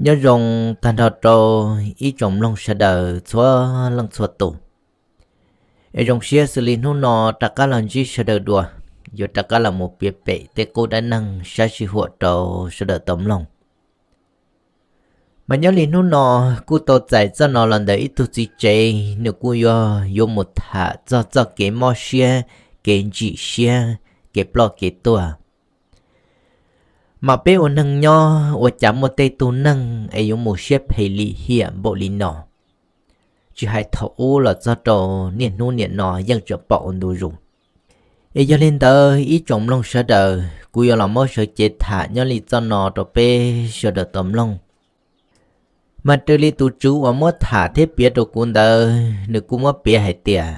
Nyob zoo tag nrho rau ib tsoom mloog sawv daws txhua leej txhua tus. Es zoo siab xws li hnub no rov qab los ntsib sawv daws dua, yuav rov qab los mus piav pem tej qub dab neeg sab sij huam rau sawv daws tau mloog. Mas nyob li hnub no kuj tau txais txoj no los ntawm ib tug txiv tsev, nws kuj yuav, yuav mus tham txog txoj kev mob siab, kev ntsim siab, kev ploj kev tuag. Mas peb ua neeg nyob ua cas muaj tej tug neeg es yuav mus siab phem lim hiam npaum li no, tsis hais thaum ub los txog rau niaj hnub niam no yeej tseem pom ua ntu zus. Es yog li ntawd ib tsoom mloog sawv daws, kuv yuav los muab sawv cev tham nyob li txoj no rau peb sawv daws tau mloog. Mas raws li tus tswv uas muab tham thiab piav rau kuv ntawd, nws kuj muab piav hais tias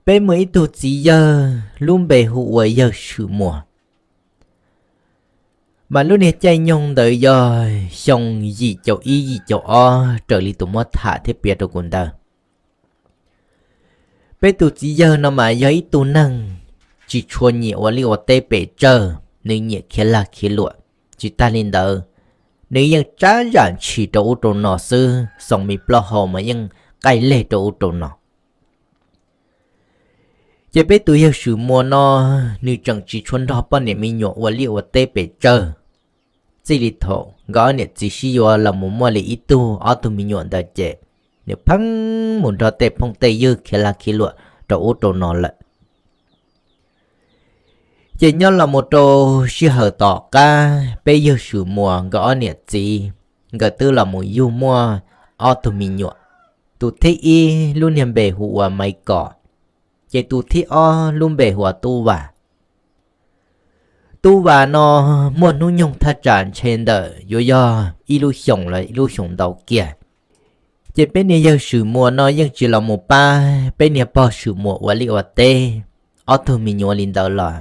peb muaj ib tug txiv yawg lub npe hu ua yawg Swm Muas. Mas lub niag caij nyoog ntawd yog xyoo yim caum ib yim caum ob raws li tus muab tham thiab piav rau kuv ntawd. Peb tus txiv yawg no mas yog ib tug neeg tsis tshua nyiam ua liaj ua teb pes tsawg, nws nyiam khiav lag khiav luam. Tsis tag li ntawd, nws yeej tsab zam ntshis rau ub rau no xwb, xoo me plaub hau mas yeej qaij leg rau ub rau no. Ces peb tus yawg Swm Muas no, nws tseem tsis tshua nrog poj niam me nyuam ua liaj ua teb pes tsawg. Txij li thaum nkawd ob niam txiv sib yuav los mus muaj li ib tug ob tug me nyuam ntawd ces nws pheej mus nrog tej phooj tej ywg khiav lag khiav luam rau ub rau no lawm. Ces nyob los mus rau sij hawm tom qab peb yawg Swm Muas nkawd ob niam txiv, nkawd twb los mus yug muaj ob tug me nyuam. Tus thib ib lub niag npe hu ua Maiv Kom, ces tus thib ob lub npe hu ua Tub Vas. Tub Vas no muaj hnub nyoog thaj tsam ntshe ntawm yuav yog ib lub xyoos los ib lub xyoos ntau kiag. Ces peb niag yawg Swm Muas no yeej tsis los mus pab peb niag pog Swm Muas ua liaj ua teb. Ob tug me nyuam li ntawd los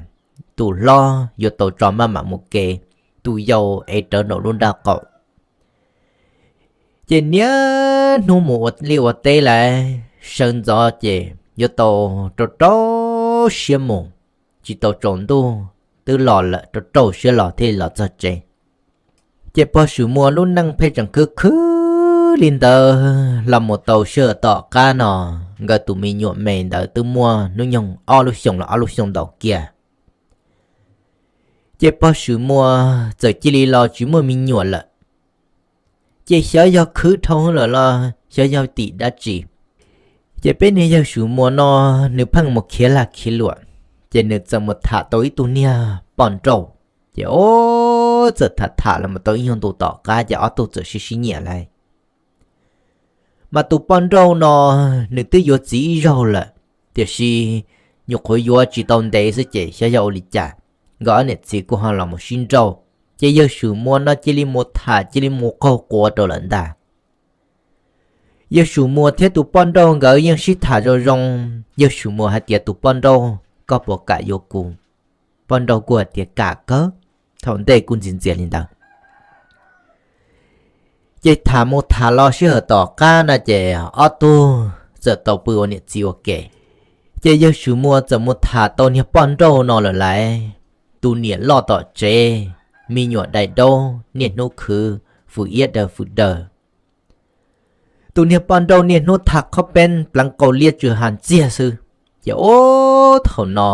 tus hlob yuav tau tso maj mam mus kev, tus yau es rawv nraum lub nraj qaum. Ces niaj hnub mus ua liaj ua teb lawm, sawv ntxov ces yuav tau rau rau siab mus, tsis tau tsaus ntuj twb los lawm, rau rau siab los thiaj li los txog tsev. Ces pog Swm Muas lub neej pheej tseem khwv khwv li ntawd los mus tau sij hawm tom qab no, nkawd tus me nyuam me ntawd twb muaj hnub nyoog ob lub xyoos los ob lub xyoos ntau kiag. Ces pog Swm Muas txawm cia li los tsis muaj me nyuam lawm. Ces xyov yog khwv dhau lawm los xyov yog tim dab tsi, ces peb niag yawg Swm Muas no nws pheej mus khiav lag khiav luam, ces nws txawm mus tham tau ib tug niag poj nrauj. Ces o, txawm tham tham los mus tau ib nyuag ntu tom qab ces ob tug txawm sib sib nyiam lawm. Mas tus poj nrauj no nws twb yuav txiv ib zaug lawm, tiam sis nyuam qhuav yuav tsis tau ntev xwb ces xyov yog ua li cas, nkawd ob niam txiv kuj ho los mus sib nrauj, ces yawg Swm Muas no cia li mus tham cia li mus qaug quav rau lawm ntag. Yawg Swm Muas thiab tus poj nrauj nkawd yeej sib tham zoo zoo. Yawg Swm Muas hais tias, tus poj nrauj, koj puas kam yuav kuv? Poj nrauj kuj hais tias kam kawg, thaum ntej kuj ntxias ntxias li ntawd. Ces tham mus tham los sij hawm tom qab no ces ob tug txawm tau pw ua niam txiv ua ke. Ces yawg Swm Muas txawm mus tham tau niag poj nrauj no lawm lauj. Tus niam loj tom tsev, me nyuam dai daub niaj hnub khwv, fwm iab daws fwm daws. Tus niag poj nrauj niaj hnub tham qhob peeb pleev qau liab tsw ha ntxiag xwb. Ces ub, thaum no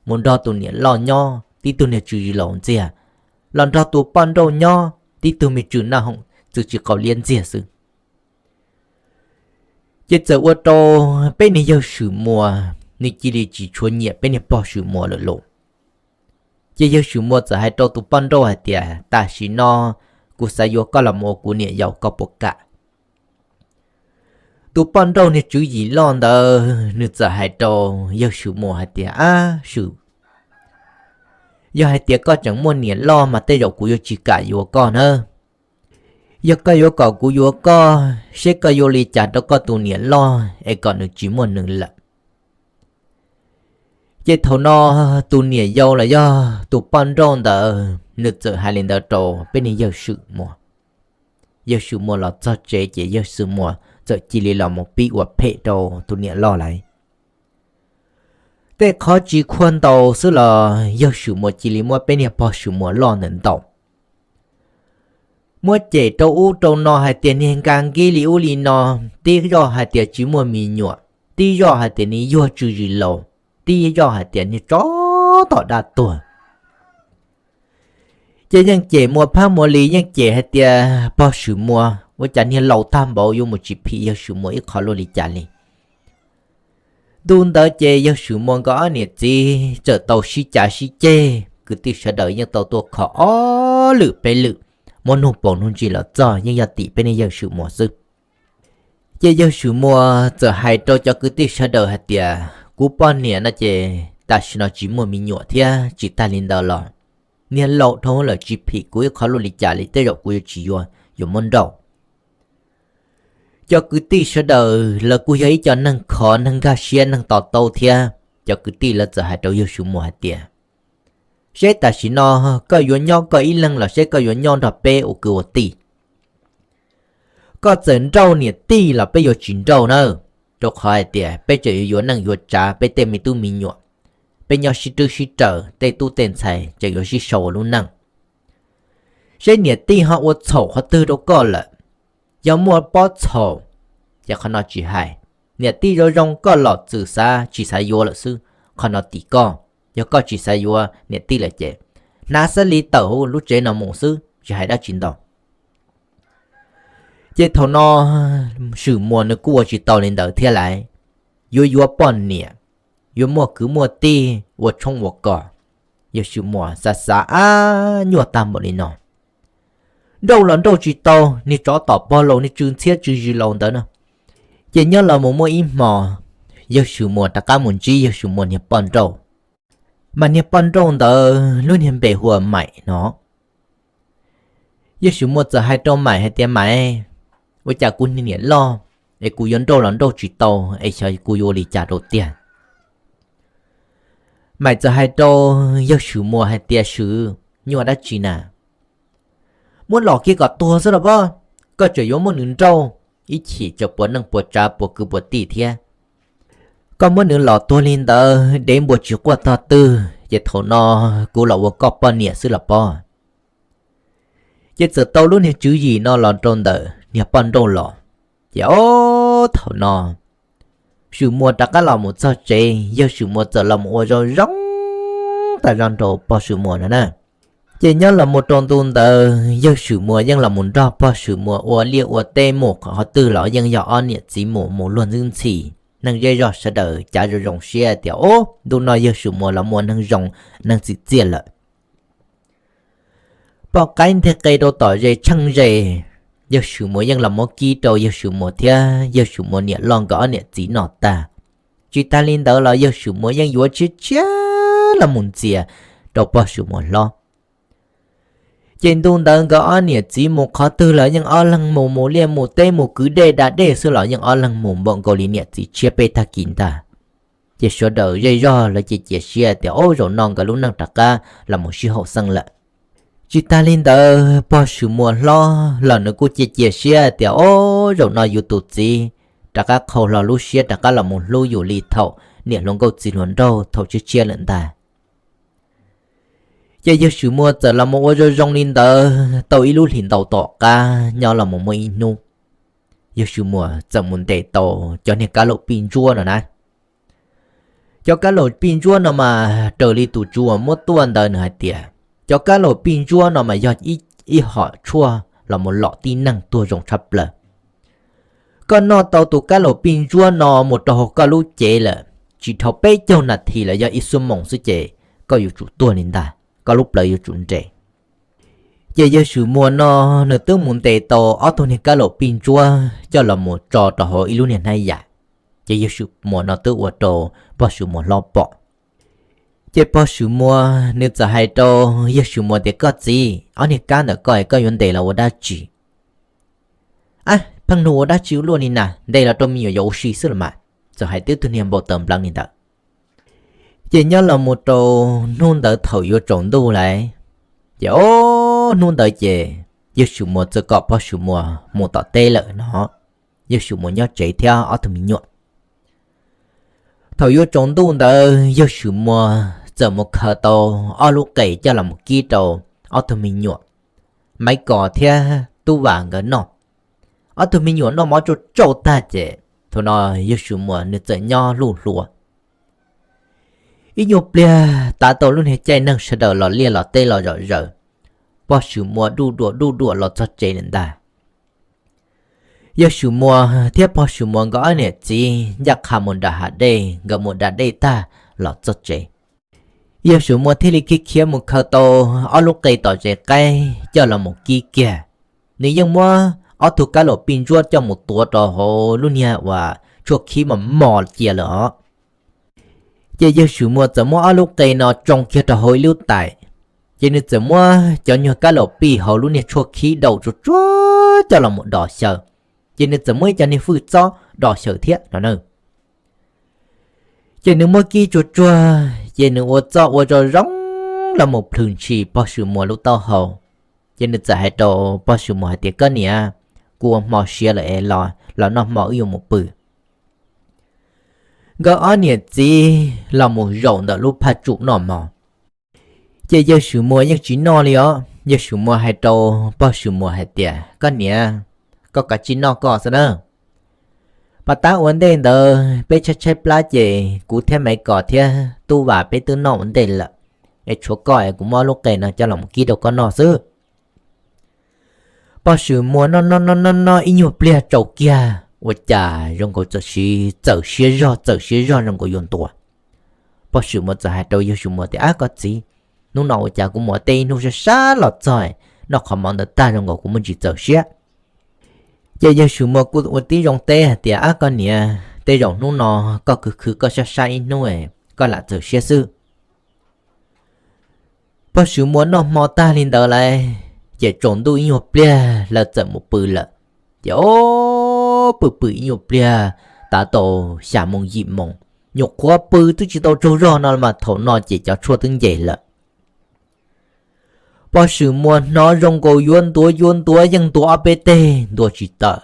mus nrog tus niam loj nyob tib tug niag tsw zis laus ntxiag, los nrog tus poj nrauj nyob tib tug me tsw naj hoom tsw tsis qau liab ntxiag xwb. Ces txawm ua rau peb niag yawg Swm Muas nws cia li tsis tshua nyiam peb niag pog Swm Muas lawm lauj. Ces yawg Swm Muas txawm hais rau tus poj nrauj hais tias, tam sim no kuv xav yuav koj los mus ua kuv niam yau, koj puas kam? Tus poj nrauj niag tswv yim loj ntawd nws txawm hais rau yawg Swm Muas hais tias, ab Swm, yog hais tias koj tseem muaj niam loj mas tej zaum kuv yuav tsis kam yuav koj nawb. Yog koj yuav kom kuv yuav koj, seb koj yuav ua li cas rau koj tus niam loj es kom nws tsis muaj nws lawm. Ces thaum no tus niam yau los yog tus poj nrauj ntawd nws txawm hais li ntawd rau peb niag yawg Swm Muas. Yawg Swm Muas los txog tsev ces yawg Swm Muas txawm cia li los mus pib ua phem rau tus niam loj lawm. Tej qhov tsis khuaj ntau xwb los yawg Swm Muas cia li muab peb niag pog Swm Muas loj ntawd ntaus. Muab cem rau ub rau no hais tias niag nka nkib li ub li no, tib zoj hais tias tsis muaj me nyuam, tib zoj hais tias niag yuag tswv zis laus, tib zoj hais tias niag tsov tom dab tuag. Ces yeej cem Muas Phab Muas Lis, yeej cem hais tias pog Swm Muas ua cas niag laus tag npaum yuav mus tsis phim yawg Swm Muas ib qho luaj li cas li. Ntu ntawd ces yawg Swm Muas nkawd ob niam txiv txawm tau sib cav sib ceg, kwv tij sawv daws yeej tau tuaj kho ob lwm peb lwm, muab nug paus nug ntsis los txog yeej yog tim peb niag yawg Swm Muas xwb. Ces yawg Swm Muas txawm hais rau cov kwv tij sawv daws hais tias, kuv poj niam no ces tam sim no tsis muaj me nyuam thiab, tsis tag li ntawd los niag laus dhau lawm tsis phim kuv ib qho luaj li cas li, tej zaum kuv yuav tsis yuav, yuav muab nrauj. Cov kwv tij sawv daws lawv kuj yog ib co neeg khov neeg nkag siab neeg to taub thiab, cov kwv tij lawv txawm hais rau yawg Swm Muas hais tias, seb tam sim no koj yuav nyob koj ib leeg los seb koj yuav nyob nrog peb ua kwv ua tij. Koj txawm nrauj niam tij los peb yuav tsis nrauj na, rau qhov hais tias peb tseem yuav yuav neej yuav tsav peb tej me tub me nyuam, peb nyob sib rwb sib raws tej tub tej ntxhais tseem yuav sib sau ua lub neej. Seb niam tij ho ua txhaum qhov twg rau koj lawm, yog muaj pob txhaum ces qhov no tsis hais, niam tij zoo zoo koj los txwm xav tsis xav yuav lawm xwb, qhov no tim koj. Yog koj tsis xav yuav niam tij lawm ces hnav xab li tawm hauv lub tsev no mus xwb, tsis hais dab tsi ntau. Ces thaum no Swm Muas nws kuj ua tsis tau li ntawd thiab lawm, yuav yuav poj niam, yuav muaj kwv muaj tij ua tshoob ua kos. Yawg Swm Muas xav xav ab nyuaj tag npaum li no, nrauj los nrauj tsis tau, niag tsov tom pog laus niag tsw ntxhiab tsw zis laus ntawd no. Ces nyob los mus muaj ib hmo, yawg Swm Muas rov qab mus ntsib yawg Swm Muas niag poj nrauj, mas niag poj nrauj ntawd lub niag npe hu ua Maim no. Yawg Swm Muas txawm hais rau Maim hais tias, Maim, ua cas kuv niag niam loj es kuv yuav nrauj los nrauj tsis tau, es xyov kuv yuav ua li cas rau tiag? Maim txawm hais rau yawg Swm Muas hais tias, Swm, nyuaj dab tsi na? Muab los kiag kom tuag xwb los pob, koj tseem yuav muab nws nrauj, ib chim tseem puas neej puas tsav puas kwv puas tij thiab. Koj muab nws los tuag li ntawd dev npua tsis quaj tog twg, ces thaum no kuv los ua koj poj niam xwb los pob. Ces txawm tau lub niag tswv yim no los rau ntawm niag poj nrauj los. Ces ob thaum no Swm Muas rov qab los mus txog tsev, yawg Swm Muas txawm los mus ua zoo zoo tas zog rau pog Swm Muas no na. Ces nyob los mus rau ntu ntawd yawg Swm Muas yeej los mus nrog pog Swm Muas ua liaj ua teb mus qhov twg los yeej yog ob niam txiv mus mus luag ntxwb ntxhi. Neeg zej zog sawv daws cav zoo zoo siab tias, Ob, ntu no yawg Swm Muas los mus ua neeg zoo, neeg txim txiaj lawm. Poj qaib nteg qe rau tom ze tsheej ze, yawg Swm Muas yeej los muab kib rau yawg Swm Muas thiab yawg Swm Muas niam loj nkawd ob niam txiv noj tag. Tsis tas li ntawd los yawg Swm Muas yeej yuav tshiab tshiab los mus ntxias rau pog Swm Muas hlob. Ces ntu ntawd nkawd ob niam txiv mus qhov twg los yeej ob leeg mus, mus liaj mus teb mus kwv dej da dej xwb los yeej ob leeg mus npaum nkaus li niam txiv tshiab peb tag kis ntag. Ces sawv daws zej zog lawv cia cia siab tias, Ob, zaum no nkawd lub neej rov qab los mus sib haum xeeb lawm. Tsis tas li ntawd pog Swm Muas hlob los nws kuj cia cia siab tias, Ob, zaum no yus tus txiv rov qab qhau hlo lub siab rov qab los mus hlub yus li thaum niam hluas nkauj txiv hluas nraug thaum tshiab tshiab lawm ntag. Ces yawg Swm Muas txawm los mus ua zoo zoo li ntawd tau ib lub hlis ntau tom qab, nyob los mus muaj ib hnub, yawg Swm Muas txawm mus ntes tau cov niag kab laum pij ntsuab no na. Cov kab laum pij ntsuab no mas raws li tus tswv uas muab tuaj ntawd nws hais tias, cov kab laum pij ntsuab no mas yog ib hom tshuaj los mus lom tib neeg tuag zoo tshaj plaws. Koj noj tau tus kab laum pij ntsuab no mus rau hauv koj lub cev lawm, tsis dhau peb caug nas this los yog ib xuab moos xwb ces koj yuav tsum tuag li ntag, koj lub plawv yuav tsum nres. Ces yawg Swm Muas no nws twb mus ntes tau ob tug niag kab laum pij ntsuab coj los mus tso rau hauv ib lub niag hnab yam. Ces yawg Swm Muas no twb ua rau pog Swm Muas hlob pom. Ces pog Swm Muas nws txawm hais rau yawg Swm Muas tias, Koj txiv, ob niag kab ntawm koj es koj yuav ntes los ua dab tsi? Ab, pheej nug ua dab tsi ua luaj li na, ntes los rau me nyuam yaus ua si xwb los mas. Txawm hais twb tug niag npau taws npleev li ntawd. Ces nyob los mus rau hnub ntawd thaum yuav tsaus ntuj lawm, ces ob hnub ntawd ces yawg Swm Muas txawm kom pog Swm Muas mus tom teb lawm no, yawg Swm Muas nyob tsev thiab ob tug me nyuam. Thaum yuav tsaus ntuj ntawd yawg Swm Muas txawm mus khaws tau ob lub qe coj los mus kib rau ob tug me nyuam. Maiv Kos thiab Tub Vam nkawd noj. Ob tug me nyuam noj mov tsau tsau tag ces thaum no yawg Swm Muas nws txawm nyob luj hluas. Ib nyuag pliag tav tau lub niag caij neeg sawv daws los liaj los teb los zom zaws, pog Swm Muas duj duam duj duam los txog tsev lawm ntag. Yawg Swm Muas thiab pog Swm Muas nkawd ob niam txiv ncaj qha mus da hav dej, nkawd mus da dej tag los txog tsev. Yawg Swm Muas thiaj li khiav khiav mus khaws tau ob lub qe tom tsev qaib coj los mus kib kiag. Nws yeej muab ob tug kab laum pij ntsuab coj mus tuav rau hauv lub niag uas tshuaj khib mos mos cia lawm os. Ces yawg Swm Muas txawm muab ob lub qe no tsoo kiag rau hauv ib lub tais, ces nws txawm muab cov nyuag kab laum pij hauv lub niag tshuaj khib daus tsuag tsuag coj los mus dos xyaw, ces nws txawm muab ib co niag fwj txob dos xyaw thiab no na. Ces nws muab kib tsuag tsuag, ces nws ua txoj ua zoo zoo los mus plhws ntshis pog Swm Muas lub taub hau. Ces nws txawm hais rau pog Swm Muas hais tias, Koj niam, kuv ua hmo siav lawm es los noj hmo wb yuav mus pw. Nkawd ob niam txiv los mus zaum ntawm lub phaj tsum noj mov. Ces yawg Swm Muas yeej tsis noj li os. Yawg Swm Muas hais rau pog Swm Muas hais tias, Koj niam, koj kav tsij noj koj xwb na. Pas tab ua ntej ntawd peb tshaib tshaib plab ces kuv thiab Maiv Kos thiab Tub Vam peb twb noj ua ntej lawm, es tshuav koj es kuv muab lub qe no coj los kib rau koj noj xwb. Pog Swm Muas noj noj noj noj noj ib nyuag pliag tsaus kiag ua cas zoo nkaus txawm siv txawm siab zog txawm siab zog zoo nkaus yuav ntuav. Pog Swm Muas txawm hais rau yawg Swm Muas tias, Ab koj txiv, hnub no ua cas kuv mus ua teb ib hnub sab sab los txog, noj qhov mov ntawd tag zoo nkaus kuv muaj ntsis txaus siab. Ces yawg Swm Muas kuj ua tib zoo teb hais tias, Ab koj niam, tej zaum hnub no koj khwv khwv koj sab sab ib hnub, koj lam txaus siab xwb. Pog Swm Muas noj hmo tag li ntawd lawm, ces tsaus ntuj ib nyuag pliag lawv txawm mus pw lawm. Ces o, pw pw ib nyuag pliag, tav tau xya moos yim moos, nyuam qhuav pw twb tsis tau tsaug zog no mas thaum no ces cov tshuaj twb nce lawm. Pog Swm Muas hnov zoo nkaus yuav ntuav yuav ntuav yeej ntuav ob peb teg ntuav tsis tawm,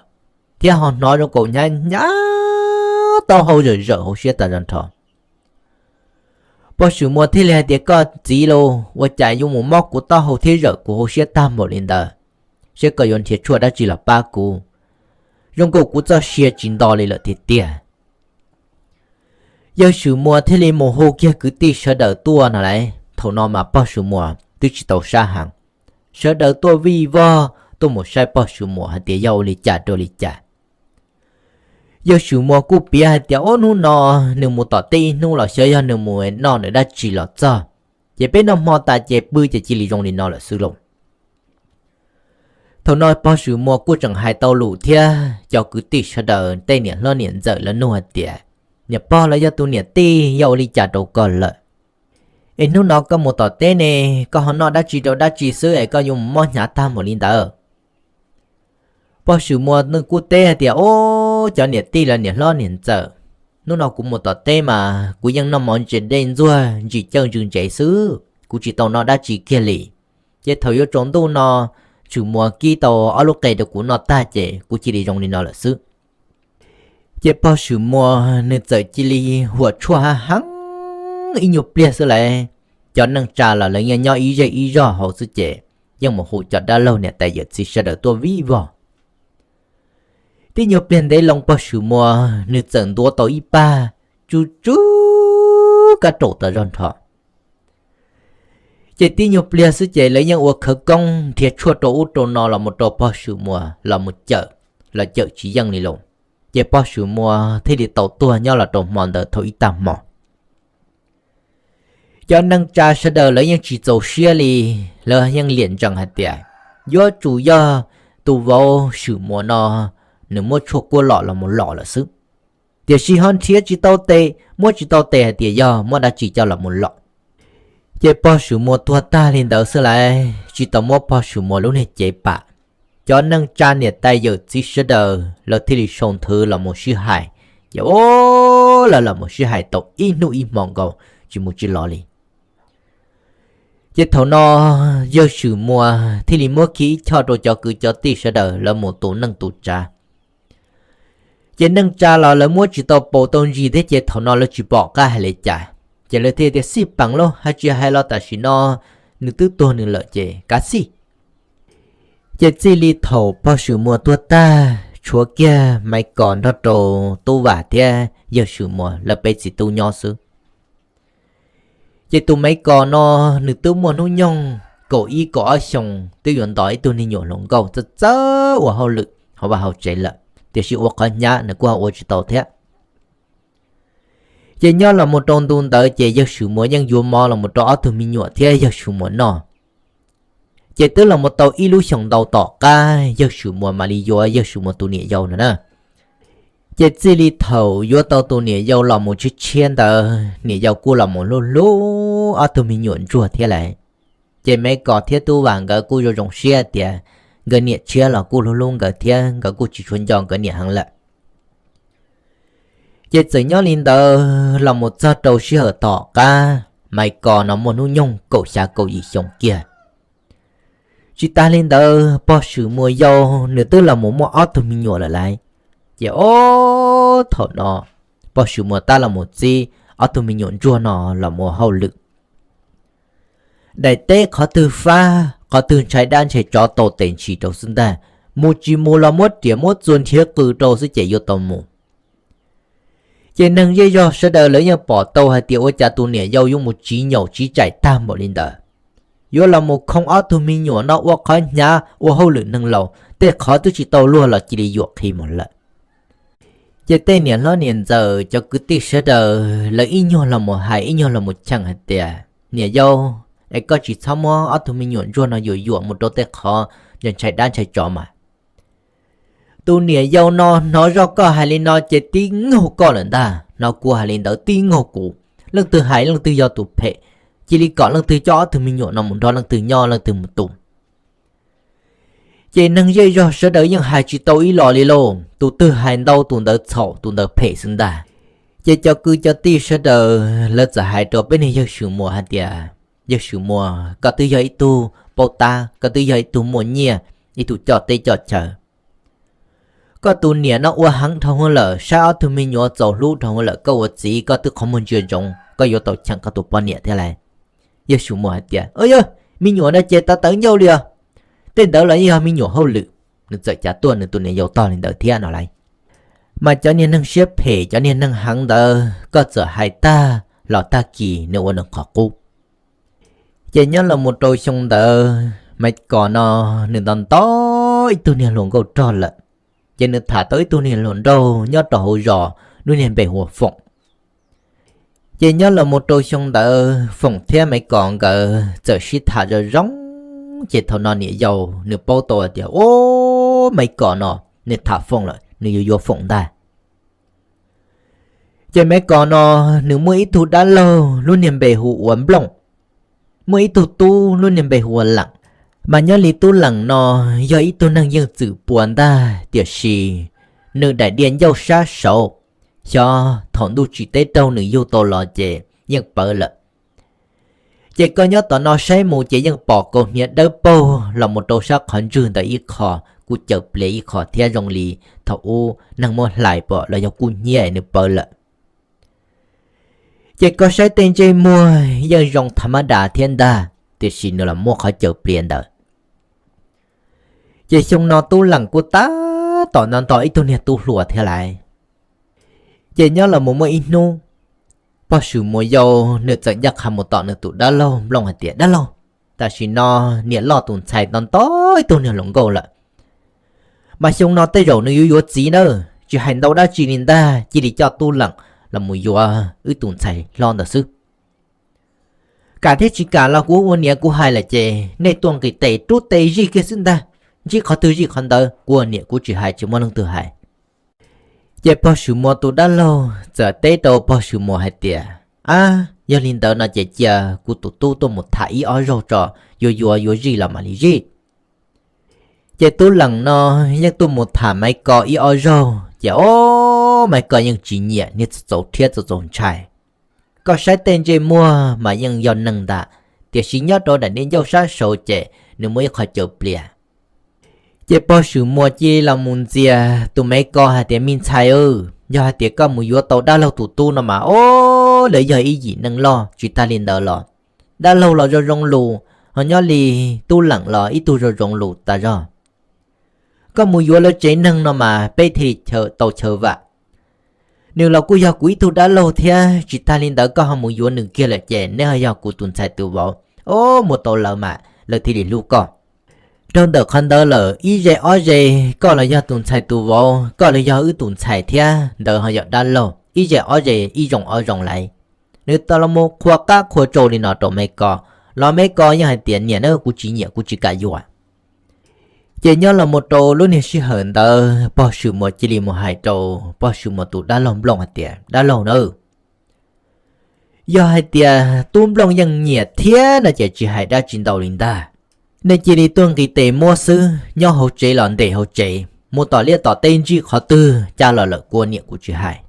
thiab ho hnov zoo nkaus hnyav hnyav taub hau zawm zawm hauv siab tag zog nrho. Pog Swm Muas thiaj li hais tias, Koj txiv lauj, ua cas yuav mus mob kuv taub hau thiab zawm kuv hauv siab tag npaum li ntawd? Seb koj yuav nrhiav tshuaj dab tsi los pab kuv, zoo nkaus kuv txoj sia tsis nto li lawm tiag tiag. Yawg Swm Muas thiaj li mus hu kiag kwv tij sawv daws tuaj no lauj. Thaum no mas pog Swm Muas twb tsis tau sab heev, sawv daws tuaj vij vog tuaj mus saib pog Swm Muas hais tias yog ua li cas rau li cas. Yawg Swm Muas kuj piav hais tias, Ub, hnub no nws mus tom teb ib hnub los xyov yog nws mus noj nws dab tsi los txog, ces peb noj hmo tas ces pw ces cia li zoo li no lawm xwb lauj. Thaum no pog Swm Muas kuj tseem hais tau lus thiab cov kwv tij sawv daws tej niam hlob niam ntxawm lawv nug hais tias, Niam pog, los yog tus niam tij yog ua li cas rau koj lawm? Es hnub no koj mus tom teb ne, koj ho noj dab tsi rau dab tsi xwb es koj yuav mus mob hnyav tag npaum li ntawd? Pog Swm Muas nws kuj teb hais tias, Ub, cov niam tij los niam hlob niam ntxawm, hnub no kuv mus tom teb mas kuv yeej noj mov ntse dej ntxuag ntsis cawj ntsws ntsev xwb, kuv tsis tau noj dab tsi kiag li. Ces thaum yuav tsaus ntuj no, Swm Muas kib tau ob lub qe rau kuv noj tag ces kuv cia li zoo li no lawm xwb. Ces pog Swm Muas nws txawm cia li huam tshuaj hav heev ib nyuag pliag xwb lauj. Cov neej tsa los lawv yeej nyob ib zej ib zog hauv xwb ces yeej mus hu cov dab laug niam tais yawm txiv sawv daws tuaj vij vog. Tib nyuag pliag ntev loo pog Swm Muas nws txawm ntuav tau ib pag tsw tsw kab raum tas zog nrho. Ces tib nyuag pliag xwb ces lawv yeej ua khawv koob nrhiav tshuaj rau ub rau no los mus rau pog Swm Muas los mus cawm, los cawm tsis yeej li lauj. Ces pog Swm Muas thiaj li tau tuag nyob los rau hmo ntawd thaum ib tag hmo. Cov neej tsa sawv daws lawv yeej tsis txaus siab li, lawv yeej liam ntsees hais tias yuav tsum yog tus vauv Swm Muas no nws muab tshuaj kuab lom los mus lom lawm xwb. Tiam sis ho nrhiav tsis tau tes, muab tsis tau tes hais tias yog muab dab tsi coj los mus lom. Ces pog Swm Muas tuag tag li ntawd xwb lauj, tsis tau muab pog Swm Muas lub niag cev pam. Cov neej tsa niam tais yawm txiv sawv daws lawv thiaj li sau nthwv los mus sib hais, ces o, lawv los mus sib hais tau ib hnub ib hmo nkaus tsis mus tsis los li. Ces thaum no yawg Swm Muas thiaj li muab kiag ib choj rau cov kwv cov tij sawv daws lawv mus tu neej tu tsav. Ces neej tsa los lawv muab tsis tau paus tau ntsis thiab ces thaum no lawv tsis pom qab hais li cas, ces lawv thiaj tias xij peem lauj, hais tsis hais los tam sim no nws twb tuag nws lawm ces kav xij. Ces txij li thaum pog Swm Muas tuag tag, tshuav kiag Maiv Kos nrog rau Tub Vam thiab yawg Swm Muas lawv peb txiv tub nyob xwb. Ces tus Maiv Kos no nws twb muaj hnub nyoog kaum ib kaum ob xyoos, twb yuav nto ib tug niag nyuam hluas nkauj txawj txawj ua hauj lwm hauv vaj hauv tsev lawm, tiam sis ua qhov hnyav nws kuj ho ua tsis tau thiab. Ces nyob los mus rau ntu ntawd ces yawg Swm Muas yeej yuav mov los mus rau ob tug me nyuam thiab yawg Swm Muas noj. Ces twb los mus tau ib lub xyoos ntau tom qab yawg Swm Muas mam li yuav yawg Swm Muas tus niam yau no na. Ces txij li thaum yuav tau tus niam yau los mus tshiab tshiab ntawd, niam yau kuj los mus hlub hlub ob tug me nyuam ntsuag thiab lawm. Ces Maiv Kos thiab Tub Vam nkawd kuj zoo zoo siab tias nkawd niam tshiab los kuj hlub hlub nkawd thiab nkawd kuj tsis tshua nco nkawd niam heev lawm. Ces txawm nyob li ntawd los mus txog rau sij hawm tom qab Maiv Kos no muaj hnub nyoog kaum xya kaum yim xyoo kiag. Tsis tas li ntawd pog Swm Muas yau nws twb los mus muaj ob tug me nyuam lawm lauj. Ces ob thaum no pog Swm Muas tab los mus txib ob tug me nyuam ntsuag no los mus ua hauj lwm. Daim teb qhov twg fab qhov twg ntshai dab ntshai tsov tau tes ntshis rau xwb ntag, mus tsis mus los muab riam muab txuas nrhiav qws rau xwb ces yuav tau mus. Ces neeg zej zog sawv daws lawv yeej pom tau hais tias ua cas tus niam yau yuav mus tsiv nyaum tsiv tsaim tag npaum li ntawd, yuav los mus khoo ob tug me nyuam no ua qhov hnyav ua hauj lwm neeg laus, tej qhov twb tsis tau luag los cia li yuam qhi mus lawm. Ces tej niam hlob niam ntxawm cov kwv tij sawv daws lawv ib nyuag los mus hais ib nyuag los mus cheem hais tias, niam yau, es koj tsis txhob muab ob tug me nyuam ntsuag no yuam yuam mus rau tej qhov ntshai dab ntshai tsov mas. Tus niam yau no hnov zoj koj hais li no ces tib ngaug koj lawm ntag, hnov kuv hais li ntawd tib ngaug kuv. Leej twg hais leej twg yog tus phem, cia li kom leej twg coj ob tug me nyuam no mus nrog leej twg nyob leej twg mus tu. Ces neeg zej zog sawv daws yeej hais tsis tau ib los li lauj, tus twg hais ntau tus ntawd txhaum tus ntawd phem xwb ntag. Ces cov kwv cov tij sawv daws lawv txawm hais rau peb niag yawg Swm Muas hais tias, yawg Swm Muas, koj twb yog ib tug paub tab, koj twb yog ib tug muaj nyiaj, ib tug coj teb coj chaw. Koj tus niam no ua heev dhau hwv lawm, saib ob tug me nyuam txaus hlub dhau hwv lawm, koj ua txiv koj twb qhov muag ntsia ntsoov, koj yuav tau cheem koj tus poj niam thiab lauj. Yawg Swm Muas hais tias, o yawg, me nyuam no ces tawv tawv ncauj li os, tej ntawd los yeej yog me nyuam hauj lwm. Nws txawm cav tuaj nws tus niam yau tog li ntawd thiab no lauj. Mas cov niag neeg siab phem cov niag neeg heev ntawd koj txawm hais tag los tag kis nws ua nws qhov qub. Ces nyob los mus rau xyoo ntawd Maiv Kos no nws nto nto ib tug niag hluas nkauj rog lawm. Ces nws tham tau ib tug niag hluas nraug nyob rau hauv zos, lub niag npe hu ua Foom. Ces nyob los mus rau xyoo ntawd Foom thiab Maiv Kos nkawd txawm sib tham zoo zoo, ces thaum no niam yau nws paub tau tias, o, Maiv Kos no nws tham Foom lawm, nws yuav yuav Foom ntag. Ces Maiv Kos no nws muaj ib tug dab laug lub niag npe hu ua Nplooj, muaj ib tug tub lub niag npe hu ua Leem. Mas nyob li Tub Leem no yog ib tug neeg yeej txwm puas ntag, tiam sis nws daim diaj ncauj sab saud, xyov thaum ntuj tsim teb raug nws yug tau los ces yeej pawv lawm. Ces koj nyob tom no saib mus ces yeej pom kaus hniav dawb paug los mus rau sab qhov ntswg ntawd ib qho, kuj caws plias ib qho thiab, zoo li thaum ub neeg muab hlais pom los yog kuj hnyiab nws pawv lawm. Ces koj saib tej ntsej muag yeej zoo tha mab das thiab ntag, tiam sis nws los muab qhov caws plias ntawd. Ces xyoo no Tub Leem kuj tab tom nto nto ib tug niag tub hluas thiab lauj. Ces nyob los mus muaj ib hnub, pog Swm Muas yau nws txawm ncaj qha mus tom nws tus dab laug Nplooj hais tias, dab laug, tam sim no niam loj tus ntxhais nto nto ib tug niag hluas nkauj lawm, mas xyoo no tej zaum nws yuav yuav txiv nawb, tsis hais ntau dab tsi li ntag, cia li coj Tub Leem los mus yuav wb tus ntxhais hlob ntawd xwb. Kam thiab tsis kam los kuv ua niam kuv hais lawm ces nej tuaj nqis tes rub tes zij kiag xwb ntag, ntsib qhov twg zij qhov ntawd, kuv ua niam kuv tsis hais tsis muaj leej twg hais. Ces pog Swm Muas tus dab laug txawm teb rau pog Swm Muas hais tias, ab, yog li ntawd no ces cia kuv tus tub tuaj mus tham ib ob zaug tso, yuav yuav yuav zij los mam li zij. Ces Tub Leem no yeej tuaj mus tham Maiv Kos ib ob zaug ces, o, Maiv Kos yeej tsis nyiam, niag txaus txaus rhiab txaus txaus ntshai. Koj saib tej ntsej muag mas yeej yog neeg ntag, tiam sis nyob rau daim niag ncauj sab saud ces nws muaj ib qho caws plias. Ces pog Swm Muas cia los mus ntxias tus Maiv Kos hais tias, me ntxhais, yog hais tias koj mus yuav tau dab laug tus tub no mas, o, lawv yog ib yim neej loj, tsis tag li ntawd los dab laug los zoo zoo lus, ho nyob li Tub Leem los ib tug zoo zoo lus tas zog. Koj mus yuav lawv tsev neeg no mas peb thiaj li tau chaw vam. Nws los kuj yog kuv ib tug dab laug thiab, tsis tag li ntawd koj ho mus yuav nws kiag lawm ces neb ho yog kuv tus ntxhais tus vauv. Ub, mus tau lawv mas lawv thiaj li hlub koj. Dhau ntawm qhov ntawd lawm ib ze ob ze, koj los yog tus ntxhais tus vauv, koj los yog wb tus ntxhais thiab ntawd ho yog dab laug, ib ze ob ze ib zoo ob zoo lauj. Nws tau los mus qhuas qab qhuas tsau li no rau Maiv Kos, los Maiv Kos yeej hais tias niam na, kuv tsis nyiam, kuv tsis kam yuav. Ces nyob los mus rau lub niag sij hawm ntawd pog Swm Muas cia li mus hais rau pog Swm Muas tus dab laug Nplooj hais tias, dab laug na, yog hais tias tub Nplooj yeej nyiam thiab no ces tsis hais dab tsi ntau li ntag. Nej cia li tuaj nqis tes muab xwb, nyob hauv tsev los ntes hauv tsev, mus tom liaj tom teb ntsib qhov twg cab los lawm kua niam kuv tsis hais.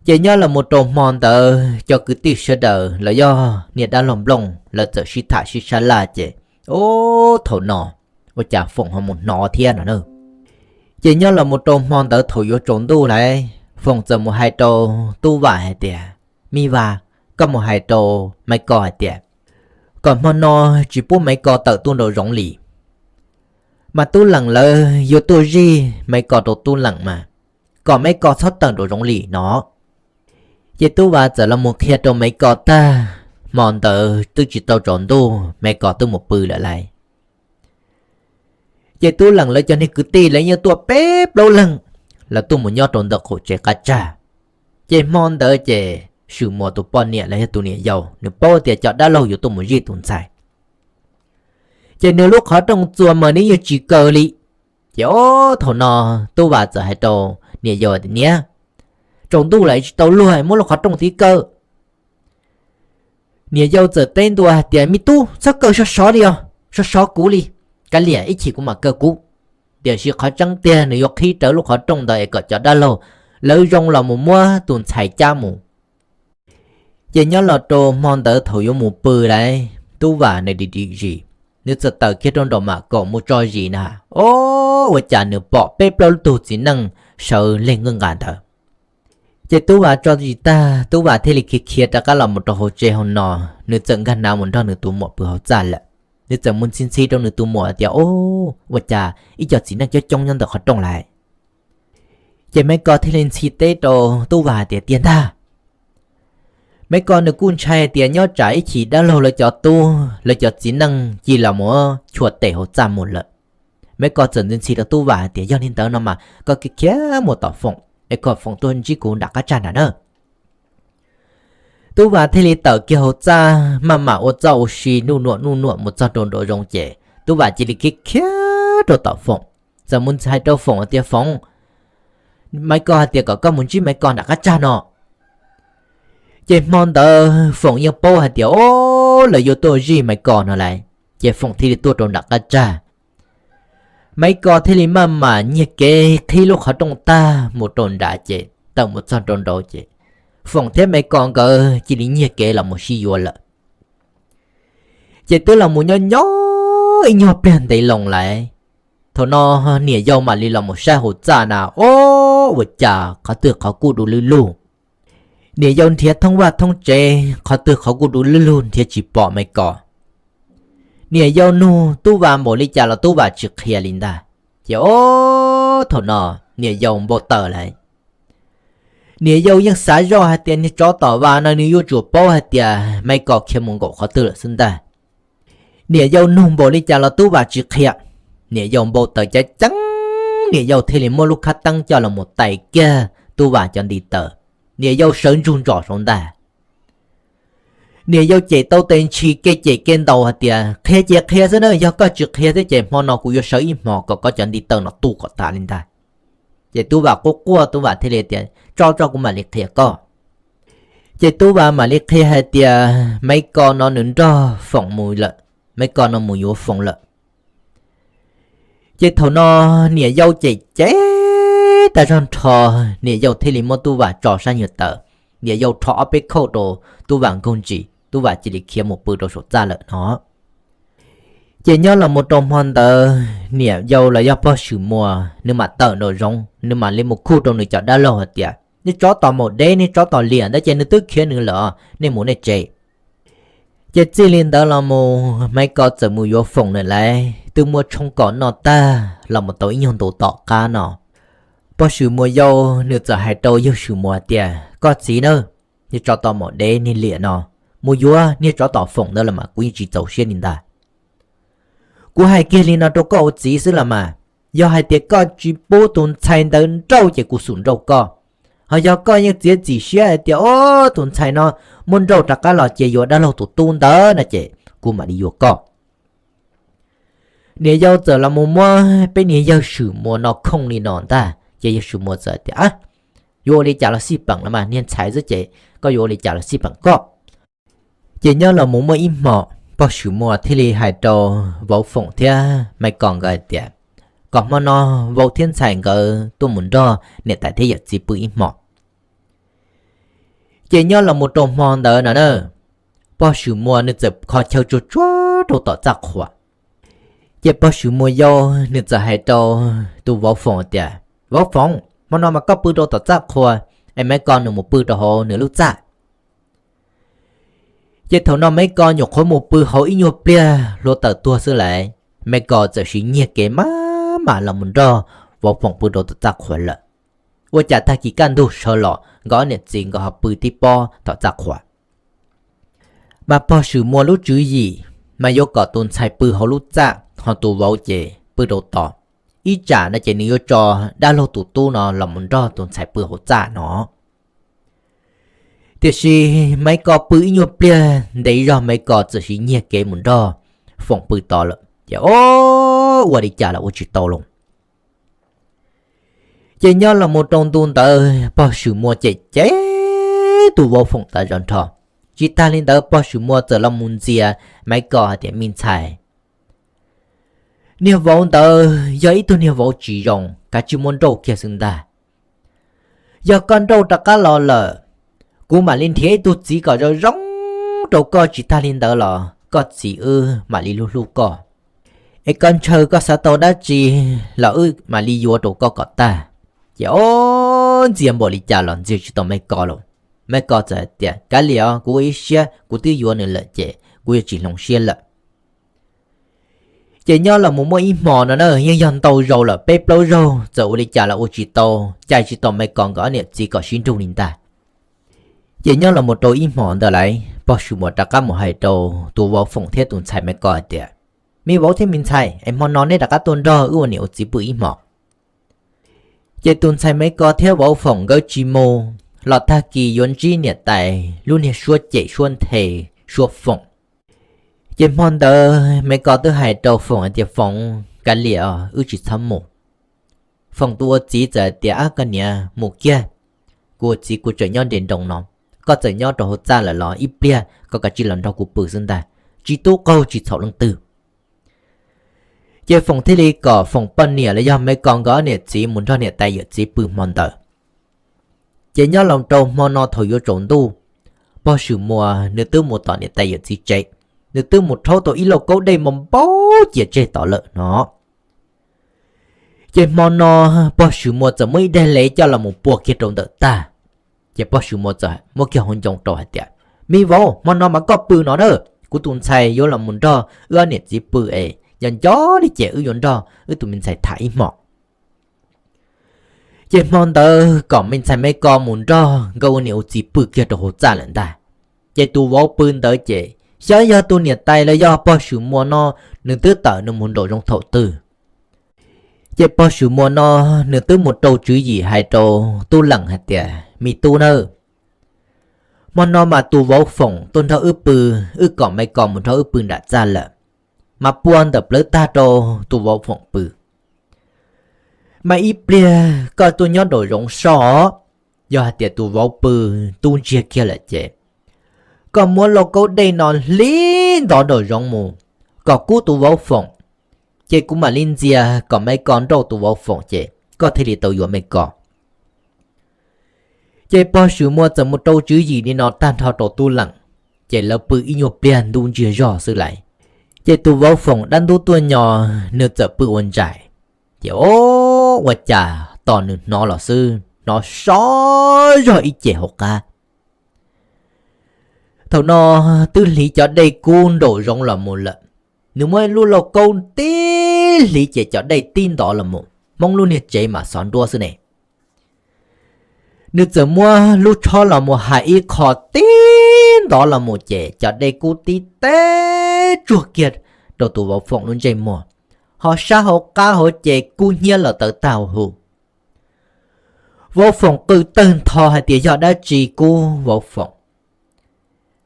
Ces nyob los mus rau hmo ntawd cov kwv tij sawv daws los yog niag dab laug Nplooj lawv txawm sib tham sib sab laj ces, ub, thaum no ua cas Foom ho mus hnov thiab no na. Ces nyob los mus rau hmo ntawd thaum yuav tsaus ntuj lawm, Foom txawm mus hais rau Tub Vam hais tias, me Vam, koj mus hais rau Maiv Kos hais tias kom hmo no tsis pub Maiv Kos tawm tuaj nraum zoov li. Mas Tub Leem lawv yuav tuaj zij Maiv Kos rau Tub Leem mas, kom Maiv Kos txhob tawm nraum zoov li no. Ces Tub Vam txawm los mus qhia rau Maiv Kos tag, hmo ntawd twb tsis tau tsaus ntuj Maiv Kos twb mus pw lawm lauj. Ces Tub Leem lawv cov niag kwv tij lawv yeej tuaj peb plaub leeg, lawv tuaj mus nyob rau ntawm qaum tsev qab tsag. Ces hmo ntawd ces Swm Muas tus poj niam los yog tus niam yau nws paub tias cov dab laug yuav tuaj mus zij tus ntxhais, ces nws lub qhov rooj txuas mas nws yeej tsis kaw li. Ces ub, thaum no Tub Vam txawm hais rau niam yau tias, niam, tsaus ntuj lawm tsis tau luag, muab lub qhov rooj tiv kaw. Niam yau txawm teb ntua hais tias, me tub, txhob kaw sov sov li os, sov sov kuv li, kav liam ib chim kuv mam kaw kuv. Tiam sis qhov tseeb tiag nws yuav qhib rawv lub qhov rooj ntawd es kom cov dab laug lawv zoo los mus muab tus ntxhais cab mus. Ces nyob los rau hmo ntawd thaum yuav mus pw lawm, Tub Vam nws dim dim zis, nws txawm tawm kiag rau nraum mam kaum mus tso zis na, ub, ua cas nws pom peb plaub tug txiv neej sawv leg nkuj nqa ntawd. Ces Tub Vam tso zis tag, Tub Vam thiaj li khiav khiav rov qab los mus rau hauv tsev hauv no, nws txawm nkag hnav mus nrog nws tus muam pw hauv txaj lawm. Nws txawm mus ntxhi ntxhi rau nws tus muam tias, ub, ua cas ib co txiv neej coob coob nyob ntawm qhov rooj lawm. Ces Maiv Kos thiaj li ntxhi teb rau Tub Vam hais tias, tiag ntag, Maiv Kos nws kuj ntshai tias nyob tsam ib chim dab laug lawv cov tub lawv cov txiv neej cia los mus chua tes hauv txaj mus lawm. Maiv Kos txawm ntxhi ntxhi rau Tub Vam hais tias, yog li ntawd no mas koj khiav khiav mus tom Foom es kom Foom tuaj ntsib kuv nram qab tsag nram na. Tub Vam thiaj li tawm kiag hauv txaj maj mam ua txoj ua si nuj nuam nuj nuam mus txog rau nraum zoov ces Tub Vam cia li khiav khiav rau tom Foom, txawm mus hais rau Foom hais tias, Foom, Maiv Kos hais tias kom koj mus ntsib Maiv Kos nram qab tsag no. Ces hmo ntawd Foom yeej paub hais tias, o, lawv yuav tuaj zij Maiv Kos no lawm, ces Foom thiaj li tuaj rau nram qab tsag. Maiv Kos thiaj li maj mam nyiag kev qhib lub qhov rooj tag mus rau nrad ces tawm mus txog rau nraud ces Foom thiab Maiv Kos nkawd cia li nyiag kev los mus sib yuav lawm. Ces twb los mus nyob nyob ib nyuag pliag ntev loo lawm, thaum no niam yau mam li los mus saib hauv txaj na, o, ua cas qhov twg qhov kuj du lug lug. Niam yau nrhiav thoob vaj thoob tsev, qhov twg qhov kuj du lug lug nrhiav tsis pom Maiv Kos. Niam yau nug Tub Vam npaum li cas los Tub Vam tsis qhia li ntag. Ces o, thaum no niam yau npau taws lawm. Niam yau yeej xav zoj hais tias niag tsov tom Vam no nws yuav tsum paub hais tias Maiv Kos khiav mus nkaum qhov twg lawm xwb ntag. Niam yau nug npaum li cas los Tub Vam tsis qhia. Niam yau npau taws ceev ceev, niam yau thiaj li muab lub khab teeb coj los mus tais kiag Tub Vam cov ntiv taws. Niam yau sawv ntsug ntsos saum ntag. Niam yau cem tau tes ntshis kev cem kev ntaus hais tias, qhia ces qhia xwb na, yog koj tsis qhia thiab ces hmo no kuv yuav sawv ib hmos kom koj cov ntiv taws no tu kom tas li ntag. Ces Tub Vam quaj quaj, Tub Vam thiaj li tias, tso tso kuv mam li qhia koj. Ces Tub Vam mam li qhia hais tias Maiv Kos no nws nrog Foom mus lawm, Maiv Kos no mus yuav Foom lawm. Ces thaum no niam yau cem cev tag zog nrho, niam yau thiaj li muab Tub Vam tso sab nyuag taws, niam yau rho ob peb khauj rau Tub Vam nkaug ntsis, Tub Vam cia li khiav mus pw rau saum txaj lawm no. Ces nyob los mus rau hmo ntawd niam yau los yog pog Swm Muas nws mam tawm nraum zoov, nws mam li mus khuj rau nws cov dab laug hais tias, nej tsov tom maum dev, nej tsov tom liam ntawd ces nws twb khiav nws lawm, nej mus nej tsev. Ces txij li ntawd los mus Maiv Kos txawm mus yuav Foom lawm lauj, twb muab tshoob kom noj tag los mus tau ib nyuag ntu tom qab no, pog Swm Muas yau nws txawm hais rau yawg Swm Muas tias, Koj txiv na, niag tsov tom mom dev niag liam no, mus yuav niag tsov tom Foom ntawd los mas kuv yeej tsis txaus siab li ntag. Kuv hais kiag li no rau koj ua txiv xwb los mas, yog hais tias koj tsis pub tus ntxhais ntawd nrauj ces kuv xum nrauj koj. Ho yog koj yeej txiav txim siab hais tias, Ob, tus ntxhais no muab nrauj rov qab los ces yuav dab laug tus tub ntawd no ces kuv mam li yuav koj. Niam yau txawm los mus muab peb niag yawg Swm Muas no khooj li no ntag ces yawg Swm Muas txawm tias, Yuav ua li cas los xij peem los mas, niag ntxhais xwb ces koj yuav ua li cas los xij peem koj. Ces nyob los mus muaj ib hmo, pog Swm Muas thiaj li hais rau vauv Foom thiab Maiv Kos nkawd hais tias, kom hmo no vauv thiab ntxhais nkawd tuaj mus nrog niam tais thiab yawm txiv pw ib hmo. Ces nyob los mus rau hmo ntawd no na, pog Swm Muas nws txawm kho chaw tsuag tsuag rau tom txaj qhua. Ces pog Swm Muas yau nws txawm hais rau tus vauv Foom tias, Vauv Foom, hmo no mas koj pw rau tom txaj qhua, es Maiv Kos nws mus pw rau hauv nws lub txaj. Ces thaum no Maiv Kos nyuam qhuav mus pw hauv ib nyuag pliag hluav taws tuag xwb lauj, Maiv Kos txawm siv nyiag kev maj mam los mus nrog vauv Foom pw rau tom txaj qhua lawm. Ua cas tag kis kaj ntug sawv los nkawd ob niam txiv nkawd ho pw tib pob tom txaj qhua. Mas pog Swm Muas lub tswv yim mas yuav kom tus ntxhais pw hauv lub txaj ho tus vauv ces pw rau tod. Ib tsam no ces nws yuav tso dab laug tus tub no los mus nrog tus ntxhais pw hauv txaj no. Tiam sis Maiv Kos pw ib nyuag pliag ntev zog Maiv Kos txawm siv nyiag kev mus nrog Foom pw tod lawm ces, o, ua li cas los ua tsis tau los. Ces nyob los mus rau ntu ntawd pog Swm Muas cem cem tus vauv Foom tas zog nrho. Tsis tag li ntawd pog Swm Muas txawm los mus ntxias Maiv Kos hais tias, Me ntxhais, niag vauv ntawd yog ib tug niag vauv tsis zoo, kav tsij muab nrauj kiag xwb ntag. Yog koj nrauj rov qab los lawm, kuv mam li nrhiav ib tug txiv kom zoo zoo rau koj, tsis tag li ntawd los koj txiv wb mam li hlub hlub koj. Es koj ntshaw koj xav tau dab tsi los wb mam li yuav rau koj kom tag. Ces o, ntxias npaum li cas los ntxias tsis tau Maiv Kos los. Maiv Kos txawm tias, Kav liam os, kuv ua ib siab, kuv twb yuav nws lawm ces kuv yuav tsis hloov siab lawm. Ces nyob los mus muaj ib hmo no na, yeej yog ntau zaus lawm, peb plaub zaug txawm ua li cas los ua tsis tau, cais tsis tau Maiv Kos nkawd ob niam txiv kom sib nrug li ntag. Ces nyob los mus rau ib hmo ntawd lauj, pog Swm Muas rov qab mus hais rau tus vauv Foom thiab tus ntxhais Maiv Kos hais tias, Me vauv thiab me ntxhais, es hmo no neb rov qab tuaj nrog wb ua niam ua txiv pw ib hmo. Ces tus ntxhais Maiv Kos thiab vauv Foom nkawd tsis mus, los tag kis yuav ntsib niam tais lub niag suab cem suab nthe suab foom. Ces hmo ntawd Maiv Kos twb hais rau Foom hais tias, Foom, kav liam os, wb tsis txhob mus. Foom tus ua txiv txawm hais tias, Ab, koj niam mus kiag, kuv ua txiv kuv tseem nyob nres nroos no, koj txawm nyob rau hauv txaj lawm los ib pliag koj kav tsij los nrog kuv pw xwb ntag, tsis tub qaug tsis txhaum leej twg. Ces Foom thiaj li kom Foom poj niam los yog Maiv Kos nkawd ob niam txiv mus nrog niam tais yawm txiv pw hmo ntawd. Ces nyob los rau hmo no thaum yuav tsaus ntuj, pog Swm Muas nws twb mus tom niam tais yawm txiv tsev, nws twb mus rhaub tau ib lauj kaub dej npau npau cia tseg tod lawm no. Ces hmo no pog Swm Muas txawm muab ib daim lev coj los mus pua kiag rau ntawm tag. Ces pog Swm Muas txawm muab kiag hauv ncoo rau hais tias, Me vauv, hmo no mas koj pw no na, kuv tus ntxhais yuav los mus nrog wb ob niam txiv pw es nco nco li ces wb yuav nrog wb tus me ntxhais tham ib hmo. Ces hmo ntawd kom me ntxhais Maiv Kos mus nrog nkawd ua niam ua txiv pw kiag rau hauv txaj lawm ntag. Ces tus vauv pw ntawd ces xyov yog tus niam tais los yog pog Swm Muas no nws twb tawm nws mus nraum zoov thaum twg. Ces pog Swm Muas no nws twb mus rau tswv yim hais rau Tub Leem hais tias, Me tub nawb, hmo no mas tus vauv Foom tuaj nrog wb pw, wb kom Maiv Kos mus nrog wb pw nram txaj lawm, mas pua ntawm plawv tag rau tus vauv Foom pw. Mas ib pliag koj tuaj nyob nraum zoov so, yog hais tias tus vauv pw tub ntsiag kiag lawm ces koj muab lauj kaub dej no hliv ntov nraum zoov mus, kom kub tus vauv Foom, ces kuv mam li ntxias kom Maiv Kos nrauj tus vauv Foom ces koj thiaj li tau yuav Maiv Kos. Ces pog Swm Muas txawm mus rau tswv yim li no tag nrho rau Tub Leem, ces lawv pw ib nyuag pliag ntub ntsiag zog xwb lauj. Ces tus vauv Foom dab ntub tuaj nyo, nws txawm pw ua ntsais, ces o, ua cas tos nws hnov los xwb, hnov sov zog ib ce hauv qab. Thaum no twb hliv cov dej kub nraum zoov los mus lawm, nws muab lub lauj kaub tib hliv ces cov dej tib ntov los mus, Hmoob lub niag tsev mas xov nruab xwb ne. Nws txawm muab lub tshob los mus hais ib qho tib ntov los mus ces cov dej kub tib teb tsuag kiag rau tus vauv Foom lub ntsej muag, ho sab hauv qab hauv ces kub hnyiab los tawv tag huv. Vauv Foom qw tawg ntho hais tias yog dab tsi kub vauv Foom.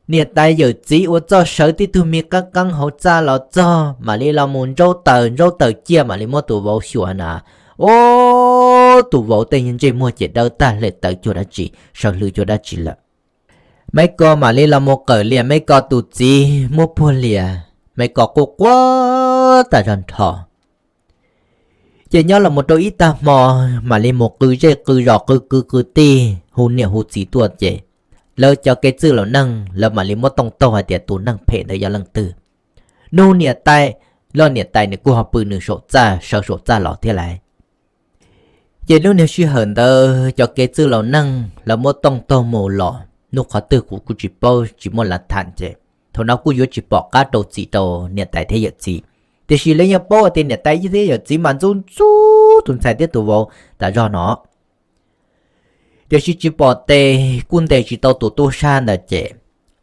Niam tais yawm txiv ua txoj sawv tib tug me qeeb qeeb hauv txaj los txog mam li los mus ntsaub taws ntsaub taws ciaj mam li muab tus vauv xyuas na. Ub, tus vauv tej ntsej muag ces dawb tag hle tawv cuag dab tsi, sawv hlwv cuag dab tsi lawm. Maiv Kos mam li los mus qawm lias Maiv Kos tus txiv muab puag lias, Maiv Kos quaj quaj tas zog nrho. Ces nyob los mus rau ib tag hmo mam li mus qw zej qw zos qw kwv qw tij hu niam hu txiv tuaj ces lawv cov kev txwj laus neej lawv mam li muab tooj taug hais tias tus neeg phem ntawd yog leej twg. Nug niam tais, los niam tais nws kuj ho pw nws saum txaj sawv saum txaj los thiab lauj. Ces lub niag sij hawm ntawd cov kev txwj laus neej lawv muab tooj taug mus los hnub qhov twg kuv kuj tsis paub tsis muaj lav tham ces thaum no kuj yuav tsis pom qab rau txim rau niam tais thiab yawm txiv. Tiam sis lawv yeej paub tias niam tais thiab yawm txiv mas ntxub ntxub tus ntxhais thiab tus vauv tas zog no. Tiam sis tsis pom tes kuj ntes tsis tau tus tub sab ntawd ces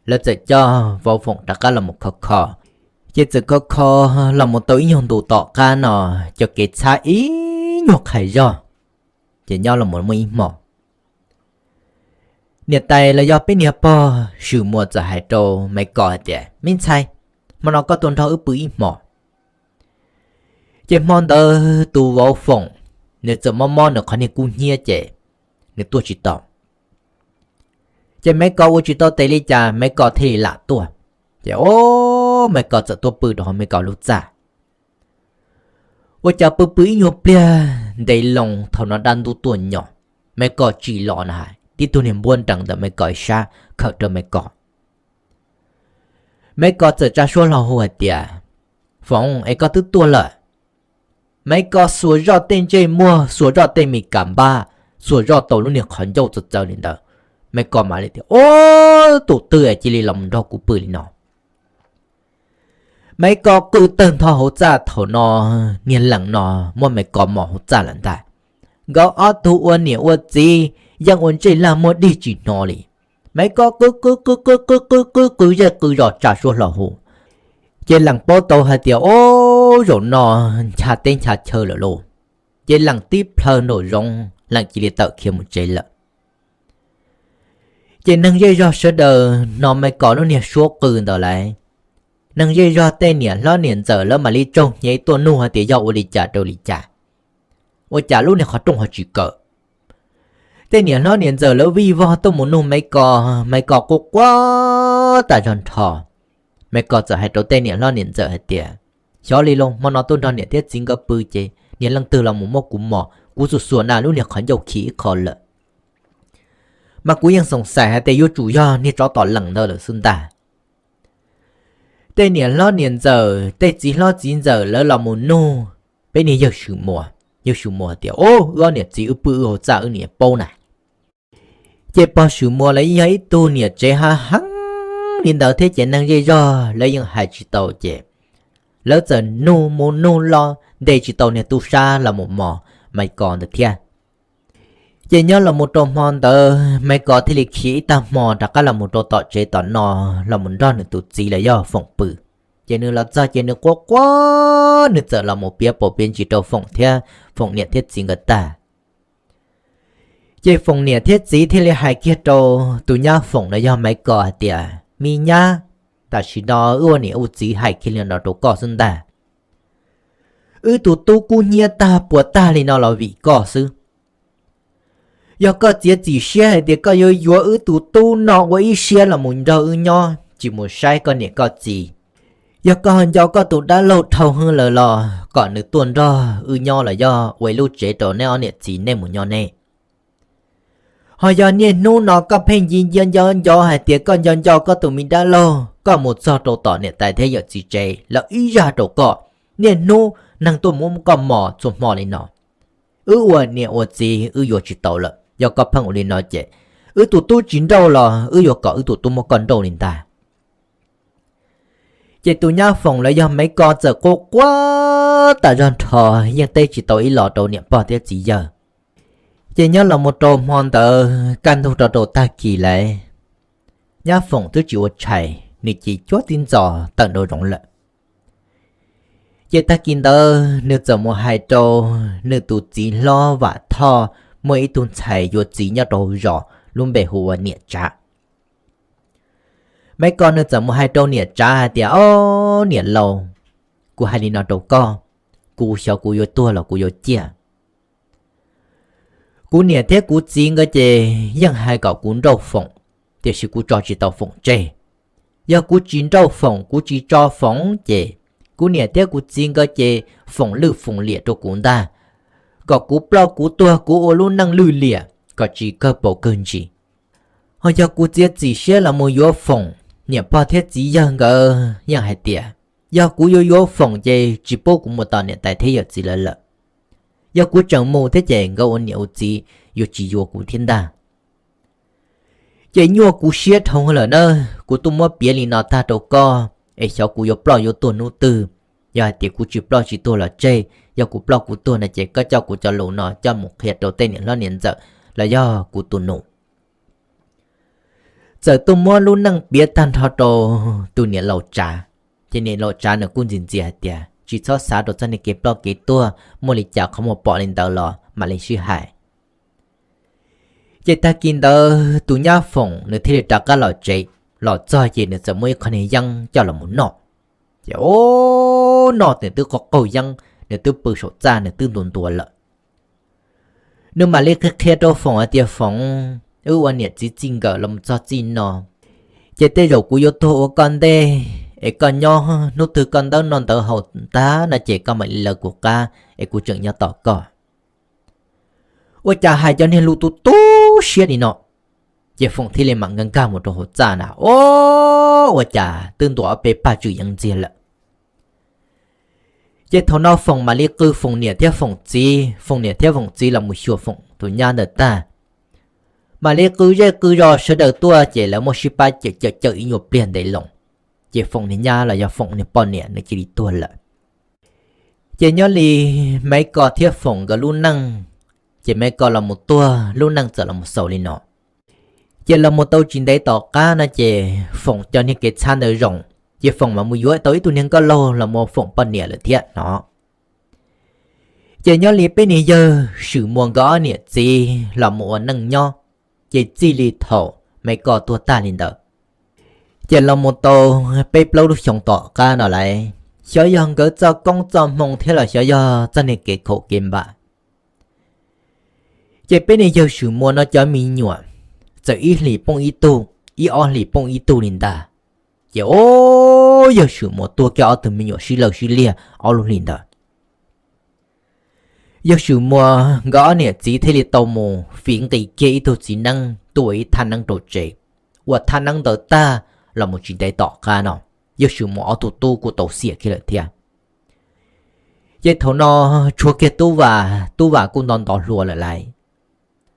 lawv txawm coj vauv Foom rov qab los mus kho kho. Ces txawm kho kho los mus tau ib nyuag ntus tom qab no, cov kev txhab ib nyuag qhais zog, ces nyob los mus muaj ib hmo niam tais los yog peb niag pog Swm Muas txawm hais rau Maiv Kos hais tias, Me ntxhais, hmo no koj tuaj nrog wb pw ib hmos. Ces hmo ntawd tus vauv Foom nws txawm mob mob nws qhov niag kub hnyiab ces nws tuaj tsis tau. Ces Maiv Kos ua tsis tau tes li cas Maiv Kos thiaj li lam tuaj. Ces o, Maiv Kos txawm tuaj pw rau hauv Maiv Kos lub txaj. Ua cas pw pw ib nyuag pliag ntev loo thaum no dab ntub tuaj nyom, Maiv Kos tsim los na, tib tug niag npuab nrees ntawm Maiv Kos ib sab khawm rau Maiv Kos. Maiv Kos txawm tsa suab hlo hu hais tias, Foom, es koj twb tuaj lawm? Maiv Kos xuas zoj tej ntsej muag, xuas zoj tej me kas npab, xuas zoj tau lub niag qhov ncauj txawv txawv li ntawd. Maiv Kos mam li tias, Ob, tus twg es cia li los nrog kuv pw li no? Maiv Kos qw tawg ntho hauv txaj thaum no, niag lees no muab Maiv Kos mos hauv txaj lawm ntag. Nkawd ob tug ua niam ua txiv yeej ua ntsej lag muag dig tsis hnov li. Maiv Kos qw qw qw qw qw qw qw qw zej qw zos tsa suab hlo hu. Ces lees paub tau hais tias, Ob, zaum no ncha teb ncha chaw lawm lauj. Ces lees tib plhaw nraum zoov lees cia li tawm khiav mus tsev lawm. Ces neeg zej zog sawv daws hnov Maiv Kos lub niag suab qw ntawd lauj, neeg zej zog tej niam hlob niam ntxawm lawv mam li tsaug hnyev tuaj nug hais tias yog ua li cas rau li cas, ua cas lub niag qhov rooj ho tsis kawm. Tej niam hlob niam ntxawm lawv vij vog tuaj mus nug Maiv Kos, Maiv Kos quaj quaj tas zog nrho. Maiv Kos txawm hais rau tej niam hlob niam ntxawm hais tias, Xyov li los hmo no tuaj nrog niam thiab txiv nkawd pw ces niag leej twg los mus muab kuv mos, kuv xuas xuas na lub niag qhov ncauj khi ib qho lawm. Mas kuv yeej xoom xaim hais tias yuav tsum yog niag tsov tom lees ntawd lawm xwb ntag. Tej niam hlob niam ntxawm, tej txiv hlob txiv ntxawm lawv los mus nug peb niag yawg Swm Muas, yawg Swm Muas tias, Ob, wb ob niam txiv wb pw wb hauv txaj wb niam paub na. Ces pog Swm Muas los yeej yog ib tug niam tsev hav heev li ntawd thiab ces neeg zej zog lawv yeej hais tsis tau ces lawv txawm nug mus nug los ntes tsis tau niag tub sab los mus mos Maiv Kos ntawd thiab. Ces nyob los mus rau hmo ntawd Maiv Kos thiaj li khiav ib tag hmo rov qab los mus rau tom tsev tom no los mus nrog nws tus txiv los yog Foom pw. Ces nws los txog ces nws quaj quaj, nws txawm los mus piav paus piav ntsis rau Foom thiab Foom niam thiab txiv nkawd tag. Ces Foom niam thiab txiv thiaj li hais kiag rau tus nyab Foom los yog Maiv Kos hais tias, Me nyab, tam sim no wb ua niam ua txiv hais kiag li no rau koj xwb ntag. Wb tus tub kub hnyiab tag puas tag li no los vim koj xwb. Yog koj txiav txim siab hais tias koj yuav yuav wb tus tub no ua ib siab los mus nrog wb nyob tsis mus saib koj niam koj txiv, yog koj ho nco koj tus dab laug dhau heev lawm los kom nws tuaj nrog wb nyob los yog ua ib lub tsev rau neb ob niam txiv nej mus nyob nej. Ho yog niaj hnub no koj pheej nci nco nco nco hais tias koj nco nco koj tus me dab laug, koj mus txog rau tom niam tais thiab yawm txiv tsev lawv ib zaj rau koj, niaj hnub neeg tuaj muab koj mos txhua hmo li no, wb ua niam ua txiv wb yuav tsis tau lawm. Yog koj pheej ua li no ces wb tus tub tsis nrauj los wb yuav kom wb tus tub muab koj nrauj li ntag. Ces tus nyab Foom los yog Maiv Ko txawm quaj quaj tas zog nrho, yeej teb tsis tau ib los rau niam pog thiab txiv yawg. Ces nyob los mus rau hmo ntawd kaj ntug rau rau tag kis lawm, nyab Foom twb tsis ua tshais, nws cia li cuab tib ntxos tawm nraum zoov lawm. Ces tag kis ntawd nws txawm mus hais rau nws tus txiv hlob Vam Thoj, muaj ib tug ntxhais yuav txiv nyob rau hauv zos, lub npe hu ua niam Tsav. Maiv Ko nws txawm mus hais rau niam Tsav hais tias, Ob niam laus, kuv hais li no rau koj, kuv xyov kuv yuav tuag los kuv yuav ciaj. Kuv niam thiab kuv txiv nkawd ces yeej hais kom kuv nrauj Foom, tiam sis kuv tso tsis tau Foom tseg. Yog kuv tsis nrauj Foom, kuv tsis tso Foom ces kuv niam thiab kuv txiv nkawd ces foom lwj foom liam rau kuv ntag, kom kuv ploj kuv tuag kuv ua lub neej lwj liam kom tsis kawg paus kawg ntsis. Ho yog kuv txiav txim siab los mus yuav Foom, niam pog thiab txiv yawg nkawd yeej hais tias, yog kuv yuav yuav Foom ces tsis pub kuv mus tos niam tais thiab yawm txiv lawv lawm. Yog kuv tseem mus thiab ces nkawd ua niam ua txiv yuav tsis yuav kuv thiab ntag. Ces nyuaj kuv siab dhau lawm na, kuv tuaj muab piav li no tag rau koj, es xyov kuv yuav ploj yuav tuag hnub twg. Yog hais tias kuv tsis ploj tsis tuag los tseg, yog kuv ploj kuv tuag no ces koj coj kuv cov lus no coj mus qhia rau tej niam hlob niam ntxawm los yog kuv tus nus. Txawm tuaj muab lub neej piav tag nrho rau tus niam laus Tsav, ces niam laus Tsav nws kuj ntxias ntxias hais tias, tsis txhob xav rau txoj niag kev ploj kev tuag, muaj li cas qhov muag pom li ntawd los mam li sib hais. Ces tag kis ntawd tus nyab Foom nws thiaj li rov qab los tsev, los txog ces nws txawm muab ib qho niag yeeb coj los mus noj. Ces o, noj nws twb qaug qaug yeeb, nws twb pw saum txaj nws twb ntuav ntuav lawm. Nws mam li qhia qhia rau Foom hais tias, Foom, wb ua niam txiv txij nkawm los mus txog txij no, ces tej zaum kuv yuav tuag ua koj ntej, es koj nyob hnub twg koj ntawv noj ntawv haus tag no ces koj mam li lawv kuv qab, es kuv tseem nyob tos koj. Ua cas hais cov niag lus tu tu siab li no, ces Foom thiaj li mam nkag nkag mus rau hauv txaj na, o, ua cas twb ntuav ob peb pag tswm yeeb ntxiag lawm. Ces thaum no Foom mam li qw Foom niam thiab Foom txiv, Foom niam thiab Foom txiv los mus xyuas Foom tus nyab ntawd tag, mam li qw zej qw zos sawv daws tuaj ces lawv muab sib pab cawm cawm cawm ib nyuag pliag ntev loo, ces Foom niag nyab los yog Foom niag poj niam nws cia li tuag lawm. Ces nyob li Maiv Ko thiab Foom nkawd lub neej, ces Maiv Ko los mus tuag, lub neej txawm los mus xaus li no. Ces los mus tau tsis ntev tom qab no ces Foom cov niag kev txhab ntawd zoo, ces Foom mam mus yuav tau ib tug niag nkauj laug los mus ua Foom poj niam lawm thiab no. Ces nyob li peb niag yawg Swm Muas nkawd ob niam txiv los mus ua neej nyob, ces txij li thaum Maiv Ko tuag tag li ntawd, ces los mus tau peb plaub lub xyoos tom qab no lawm, xyov yog nkawd txoj koob txoj hmoo thiab los xyov yog txoj niag kev khaum kev npam, ces peb niag yawg Swm Muas no cov me nyuam txawm ib hlis poob ib tug, ib ob hlis poob ib tug li ntag. Ces o, yawg Swm Muas tuag kiag ob tug me nyuam sib lawj sib liag ob lub hlis ntawd. Yawg Swm Muas nkawd ob niam txiv thiaj li tau mus fiv nqis kiag ib tug txiv neeb tuaj ua ib thaj neeb rau tsev. Ua thaj neeb ntawd tag los mus tsis ntev tom qab no, yawg Swm Muas ob tug tub kuj tau xiam kiag lawm thiab. Ces thaum no tshuav kiag Tub Vas, Tub Vas kuj nto ntov hluas lawm lauj.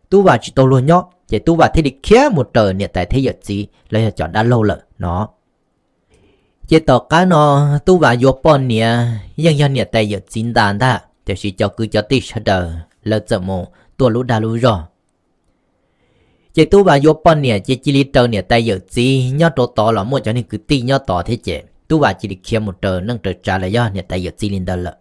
Tub Vas tsis tau luag nyob ces Tub Vas thiaj li khiav mus raws niam tais thiab yawm txiv los yog cov dab laug lawm no. Ces tom qab no Tub Vas yuav poj niam yeej yog niam tais yawm txiv nta ntag, tiam sis cov kwv cov tij sawv daws lawv txawm mus tuaj lub dag lub zog. Ces Tub Vas yuav poj niam ces cia li raws niam tais yawm txiv nyob rau tod los muaj cov niag kwv tij nyob tod thiab ces Tub Vas cia li khiav mus raws neej raws tsav los yog niam tais yawm txiv li ntawd lawm.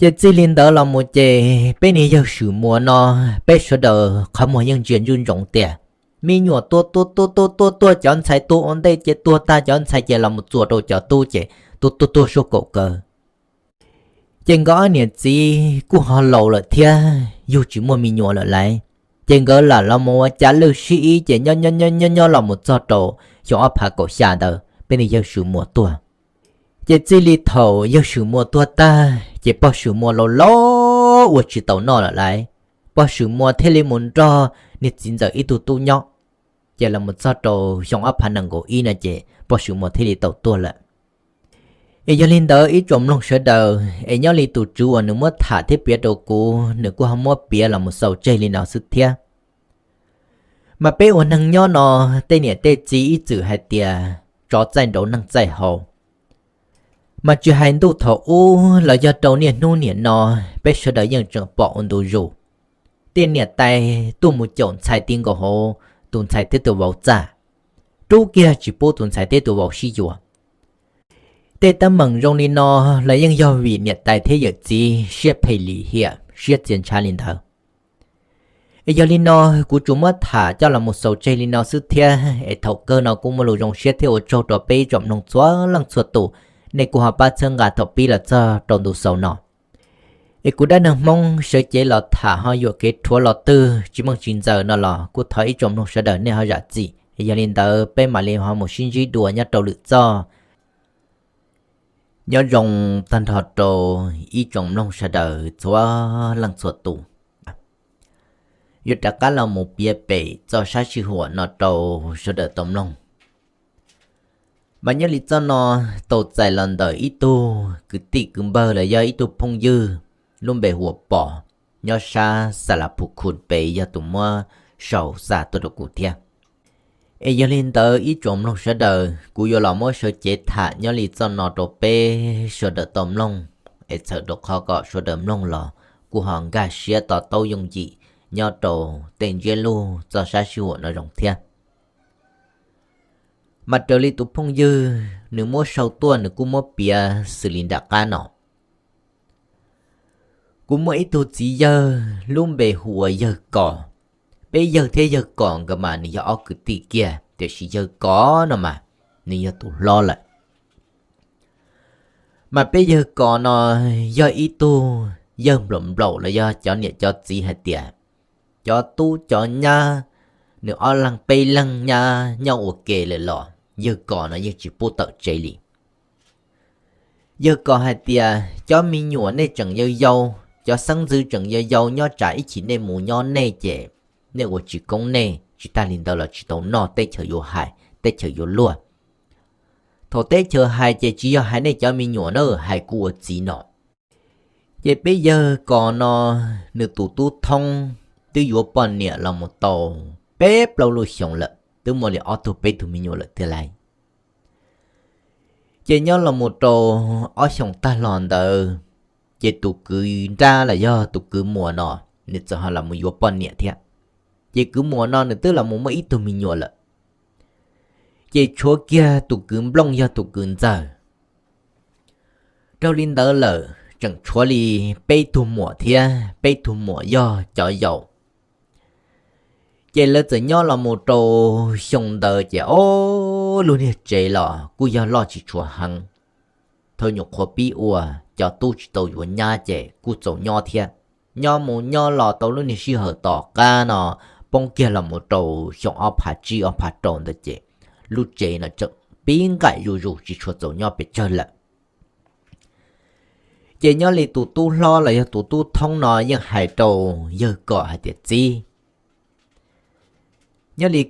Ces txij li ntawd los mus ces peb niag yawg Swm Muas no, peb sawv daws qhov muag yeej ntsia ntsoov ntsoov tias me nyuam tuag tuag tuag tuag tuag tuag, cov ntxhais tuag ua ntej ces tuag tag, cov ntxhais ces los mus txuas rau cov tub ces tuag tuag tuag suab kaum kawg. Ces nkawd ob niam txiv kuj ho laus lawm thiab yug tsis muaj me nyuam lawm lauj. Ces nkawd lam los mus ua cav lwj sib ib ces nyob nyob nyob nyob nyob los mus txog rau xyoo ob phav kaum xya ntawd peb niag yawg Swm Muas tuag. Ces txij li thaum yawg Swm Muas tuag tag ces pog Swm Muas laus laus ua tsis tau noj lawm lauj. Pog Swm Muas thiaj li mus nrog niag txiv ntxawm ib tug tub nyob. Ces los mus txog rau xyoo ob phav nees nkaum ib no ces pog Swm Muas thiaj li tau tuag lawm. Es yog li ntawd ib tsoom mloog sawv daws, es nyob li tus tswv uas nws muab tham thiab piav rau kuv nws kuj ho muab piav los mus xaus tseg li no xwb thiab. Mas peb ua neeg nyob no, tej niam tej txiv ib txwm hais tias tsov txaij nraud neeg txaij hauv. Mas tsis hais ntuj thaum ub los yog rau niaj hnub niam no, peb sawv daws yeej tseem pom ua ntu zus. Tej niam tais tuaj mus caum ntxhais ti nkaus hauv tus ntxhais thiab tus vauv txaj, rub kiag tsis pub tus ntxhais thiab tus vauv sib yuav. Tej teeb meem zoo li no los yeej yog vim niam tais thiab yawm txiv siab phem lim hiam, siab txias ntshav li ntawd. Es yog li no, kuv tsuas muab tham coj los mus xaus tseg li no xwb thiab, es thaum kawg no kuj muaj lus zoo siab thiab ua tsaug rau peb ib tsoom mloog txhua leej txhua tus, nej kuj ho pab txhawb nqa thaum pib los txog rau ntu xaus no. Es kuv dab neeg Hmoob sawv cev los tham ho yuam kev rhuav los twg tsis meej tsis ntxaws no los kuj thov ib tsoom mloog sawv daws nej ho zam txim. Es yog li ntawd peb mam li ho mus sib ntsib dua nyob rau lwm txoj. Nyob zoo tag nrho rau ib tsoom mloog sawv daws txhua leej txhua tus. Yuav rov qab los mus piav pem txoj sab sij huam no rau sawv daws tau mloog. Mas nyob li txoj no tau txais los ntawm ib tug kwv tij kwv npawg los yog ib tug phooj ywg lub npe hu ua Pom, nyob sab Xas Las Phu Khu pem yog tus muab sau xa tuaj rau kuv thiab. Es yog li ntawd ib tsoom mloog sawv daws, kuv yuav los muab sawv cev tham nyob li txoj no rau peb sawv daws tau mloog, es txhawm rau qhov kom sawv daws mloog los kuj ho nkag siab to taub yooj yim nyob rau tej ntsiab lus txoj sab sij huam no zoo thiab. Mas raws li tus phooj ywg nws muab sau tuaj nws kuj muab piav xws li nram qab no. Kuv muaj ib tug txiv yawg lub npe hu ua Yawg Kos. Peb Yawg thiab Yawg Kos nkawd mas nws yog ob kwv tij kiag, tiam sis Yawg Kos no mas nws yog tus hlob lawm. Mas peb Yawg Kos no yog ib tug yawg nplaum nplaum los yog cov niam cov txiv hais tias cov tub cov nyab nws ob leeg peb leeg nyab nyob ua ke lawm los Yawg Kos no yeej tsis pub tawm tsev li. Yawg Kos hais tias cov me nyuam nej tseem yau yau, cov xeeb ntxwv tseem yau yau nyob tsam ib chim nej mus nyob nej ces nej ua tsis koob nej, tsis tag li ntawd los tsis tau noj, teb chaws yuav hais, teb chaws yuav luag. Thaum teb chaws hais ces tsis yog hais nej cov me nyuam na, hais kuv ua txiv no. Ces peb Yawg Kos no nws tus tub Thoob twb yuav poj niam los mus tau peb plaub lub xyoos lawm, twb muaj li ob tug peb tug me nyuam lawm tiag lauj. Ces nyob los mus rau ob xyoos tag los ntawd, ces tus kwv nrab los yog tus kwv muam no nws txawm ho los mus yuav poj niam thiab. Ces kwv muam no nws twb los mus muaj ib tug me nyuam lawm. Ces tshuav kiag tus kwv nplooj yog tus kwv ntxawg. Dhau li ntawd lawm tseem tshuav li peb tug muam thiab, peb tug muam yog cov yau. Ces lawv txawm nyob los mus rau xyoo ntawd ces ob lub niag tsev los kuj yog loj tsis tshua heev. Thaum nyuam qhuav pib ua, cov tub tsis tau yuav nyab ces kuj txaus nyob thiab. Nyob mus nyob los tau lub niag sij hawm tom qab no poob kiag los mus rau xyoo ob phav tsib ob phav rau ntawd ces lub tsev no tseem pib nqaim zuj zus tsis tshua txaus nyob pes tsawg lawm. Ces nyob li tus tub hlob los yog tus tub Thoob no yeej hais rau Yawg Kos hais tias txiv, nyob li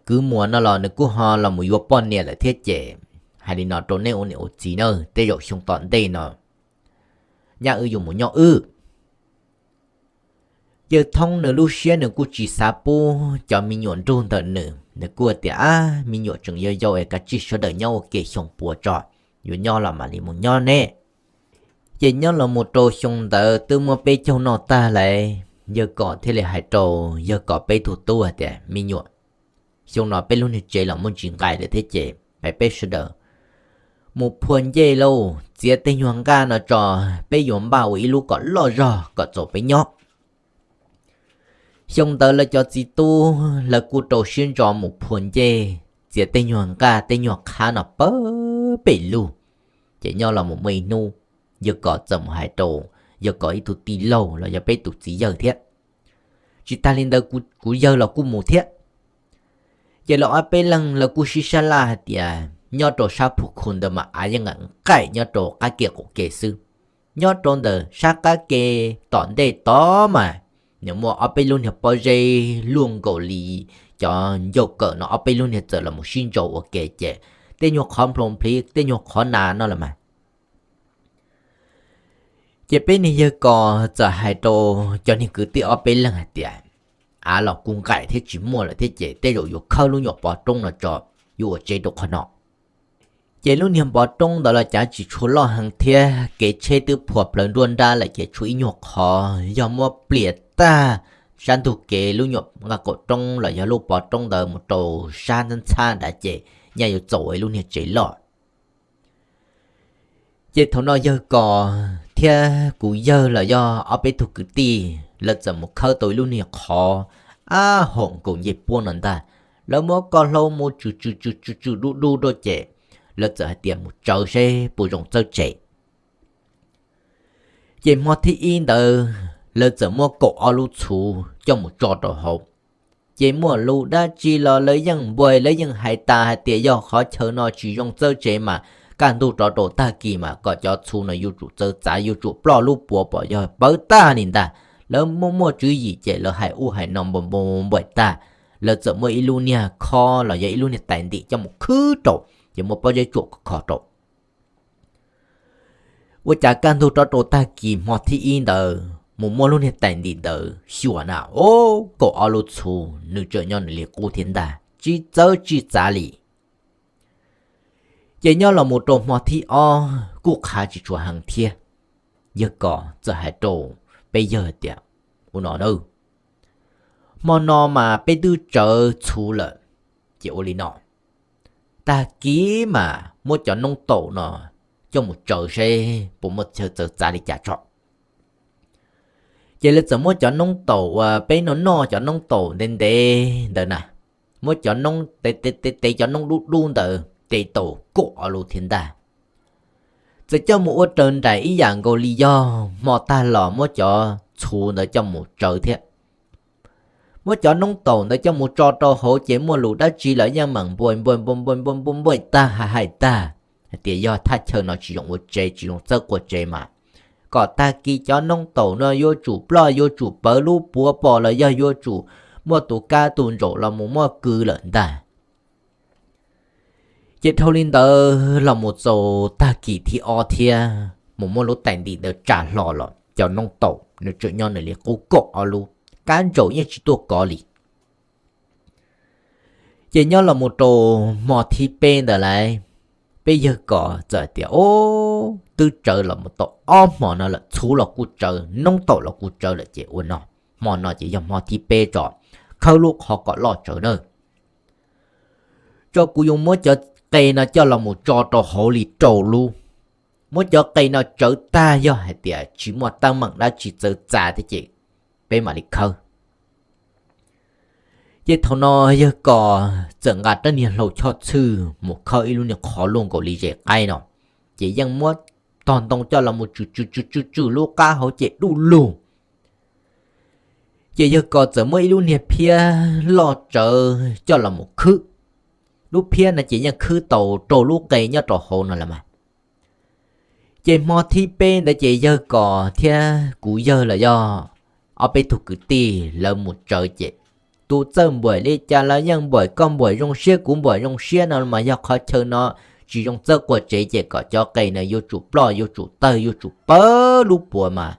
kwv muam no los nws kuj ho los mus yuav poj niam lawm thiab ces hais li no rau nej ua niam ua txiv na, tej zaum xyoo tom ntej no nyab wb yuav mus nyob wb. Yawg Thoob nws lub siab nws kuj tsis xav pub cov me nyuam nrug ntawm nws, nws kuj tias ab me nyuam tseem yau yau es kav tsij sawv daws nyob ua ke xyoo puav tso, yuav nyob los mam li mus nyob ne. Ces nyob los mus rau xyoo ntawd twb muab peb caug noj tag lawm, Yawg Kos thiaj li hais rau Yawg Kos peb tug tub hais tias me nyuam, xyoo no peb lub niag tsev los muaj ntsis nqaim lawm thiab ces peb sawv daws mus phua ncej lauj, txiav tej nyuag nqaj no tso, peb yuav npaj ua ib lub kom loj zog kom txaus peb nyob. Xyoo ntawd lawv cov txiv tub lawv kuj rau siab ntso mus phua ncej, txiav tej nyuag nqaj tej nyuag qhab no pawg pem lug. Ces nyob los mus muaj ib hnub, Yawg Kos txawm mus hais rau Yawg Kos ib tug tij laug los yog peb tus txiv yawg thiab. Tsis tag li ntawd kuv yawg los kuj mus thiab. Ces lawv ob peb leeg lawv kuj sib sab laj hais tias nyob rau sab Phu Khu ntawd mas av yeej nqaim nyob rau qab ke qaum ke xwb. Nyob rau ntawm sab qab ke tom ntej tod mas nws muaj ob peb lub niag pob zeb luaj nkaus li cov ncauj kawm no ob peb lub niag txawm los mus sib ntsau ua ke ces tej nyuag qhov nplhoo nplhiv tej nyuag qhov nas no los mas. Ces peb niag Yawg Kos txawm hais rau cov niag kwv tij ob peb leeg hais tias av los kuj nqaim thiab tsis muaj lawm thiab ces tej zaum yuav khawb lub nyuam pov roob no tso, yuav ua tsev rau qhov no. Ces lub niag npov roob ntawd los cav tsis tshua loj heev thiab, kev tsheb twb phuas plawv nruab nrab lawm ces tshuav ib nyuag qhov yog muab pliam tag sab ntug kev lub nyuam nqaj qaum roob los yog lub pov roob ntawd mus rau sab ntxhab ntxhab nrad ces nyaj yuav txaus ua ib lub niag tsev loj. Ces thaum no yawg Kos thiab kuv yawg los yog ob peb tug kwv tij, lawv txawm mus khawb tau ib lub niag qhov ab hoom nkaus ncej puab no ntag. Lawv muab koj hlau mus tswm tswm tswm tswm tswm dub dub rau ces lawv txawm hais tias mus tsawv seb puas zoo txawb tsev. Ces hmo thib ib ntawd lawv txawm muab kaum ob lub txhuv coj mus tso rau hauv. Ces muaj lus dab tsi los lawv yeej npuag, lawv yeej hais tas hais tias yog qhov chaw no tsis zoo txawb tsev mas kaj ntug rov rau tag kis mas kom cov txhuv no yuav tsum txawv txav, yuav tsum ploj lub puav pom yog pawv tag li ntag. Lawv muaj muaj tswv yim ces lawv hais ub hais no npuag npuag npuag tag, lawv txawm muaj ib lub niag khob los yog ib lub niag tais ntim coj mus khwb rau, ces muab pob zeb tsuam kho kho rau. Ua cas kaj ntug rov rau tag kis hmo thib ib ntawd mus muab lub niag tais ntim ntawd xyuas na, o, kaum ob lub txhuv nws tseem nyob nws li qub thiab ntag, tsis txawv tsis txav li. Ces nyob los mus rau hmo thib ob kuj qhav tsis tshua heev thiab, yawg Kos txawm hais rau peb yawg tias, ua no na, hmo no mas peb twb tsawv txhuv lawm, ces ua li no, tag kis mas muab cov noob taum no coj mus tsawv seb puas muaj chaw txawv txav li cas tso. Ces lawv txawm muab cov noob taum uas peb noj noj cov noob taum ntev ntev ntawd na, muab cov noob, tev tev tev cov noob dub dub ntawd tes taus kaum ob lub thiab ntag. Txawm coj mus ua raws nraim ib yam nkaus li yog hmo tag los muab cov txhuv ntawd coj mus tsawv thiab. Muab cov noob taum ntawd coj mus tso rau hauv ces muaj lus dab tsi los yeej meem npuag npuag npuag npuag npuag npuag tag hais hais tag hais tias yog thaj chaw no tsis zoo ua tsev, tsis zoo txawb qua tsev mas kom tag kis cov noob taum no yuav tsum ploj, yuav tsum pawv lub puav pom los yog yuav tsum muaj tus kab tus ntsaum los mus muab kwv lawm ntag. Ces dhau li ntawd los mus txaus tag kis thib ob thiab mus muab lub tais ntim ntawd tsa hlo los cov noob taum nws tseem nyob nws li qub kaum ob lub, kab ntsaum yeej tsis tuaj kov li. Ces nyob los mus rau hmo thib peb ntawd lawm, peb yawg Kos txawm tias, o, twb tsawv los mus tau ob hmo no lawm, txhuv los kuj tsawv, noob taum los kuj tsawv lawm ces ua no, hmo no ces yog hmo thib peb tso, khawb lub qhov kom loj tsawv na. Tso kuv yuav muab cov qe no coj los mus tso rau hauv li rau lub. Muab cov qe no tsawv tag yog hais tias tsis muaj teeb meem dab tsi txawv txav thiab ces peb mam li khawb. Ces thaum no yawg Kos txawm nqa rab niag hlau choj txhwj mus khawb ib lub niag qhov luaj nkaus li zes qaib no, ces yeej muab tog ntoo coj los mus tswm tswm tswm tswm tswm lub qab hauv ces duj lug. Ces yawg Kos txawm muab ib lub niag phiab loj tsawv coj los mus khwb. Lub phiab no ces yeej khwb tau rau lub qe nyob rau hauv no lawm mas. Ces hmo thib peb ntawd ces yawg Kos thiab kuv yawg los yog ob peb tug kwv tij lawv mus tsawv ces tus txawj npuaim li cas los yeej npuaim, koj npuaim zoo siab kuv npuaim zoo siab no mas yog qhov chaw no tsis zoo txawb qua tsev ces kom cov qe no yuav tsum ploj, yuav tsum tawg, yuav tsum pawv lub puav mas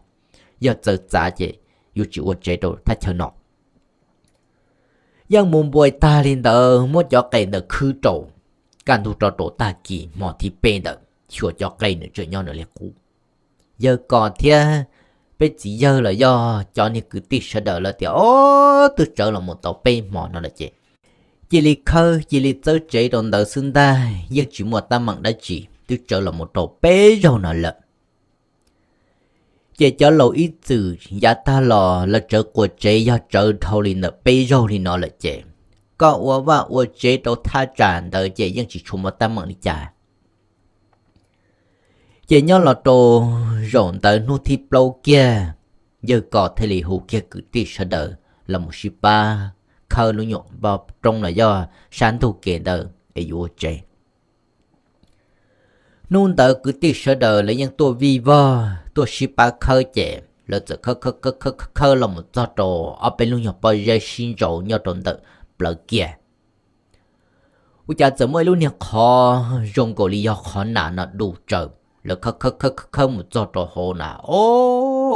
yog txawv txav ces yuav tsis ua tsev rau thaj chaw no. Yeej mus npuaim tag li ntawd muab cov qe ntawd khwb rau, kaj ntug rov rau tag kis hmo thib peb ntawd xyuas cov qe nws tseem nyob nws li qub. Yawg Kos thiab peb txiv yawg los yog cov niag kwv tij sawv daws lawv tias, o, twb tsawv los mus tau peb hmo no lawm ces cia li khawb cia li txawb tsev rau ntawd xwb ntag, yeej tsis muaj teeb meem dab tsi, twb tsawv los mus rau peb zaug no lawm. Ces cov laus ib txwm yav tag los lawv tsawv qua tsev yog tsawv dhau li ntawm peb zaug li no lawm ces koj ua vaj ua tsev rau thaj tsam ntawd ces yeej tsis tshua muaj teeb meem li cas. Ces nyob los rau zaum ntawd hnub thib plaub kiag, yawg Kos thiaj li hu kiag kwv tij sawv daws los mus sib pab khawb lub nyuam npoj roob los yog sab ntug kev ntawd es yuav ua tsev. Hnub ntawd kwv tij sawv daws lawv yeej tuaj vij vog tuaj sib pab khawb ces lawv txawm khawb khawb khawb khawb khawb los mus txog rau ob peb lub nyuag pob zeb sib ntsaus nyob rau ntawm plawv kiag. Ua cas txawm muaj ib lub niag qhov zoo nkaus li yog qhov nas no du tsaws, lawv khawb khawb khawb khawb mus txog rau hauv na, o,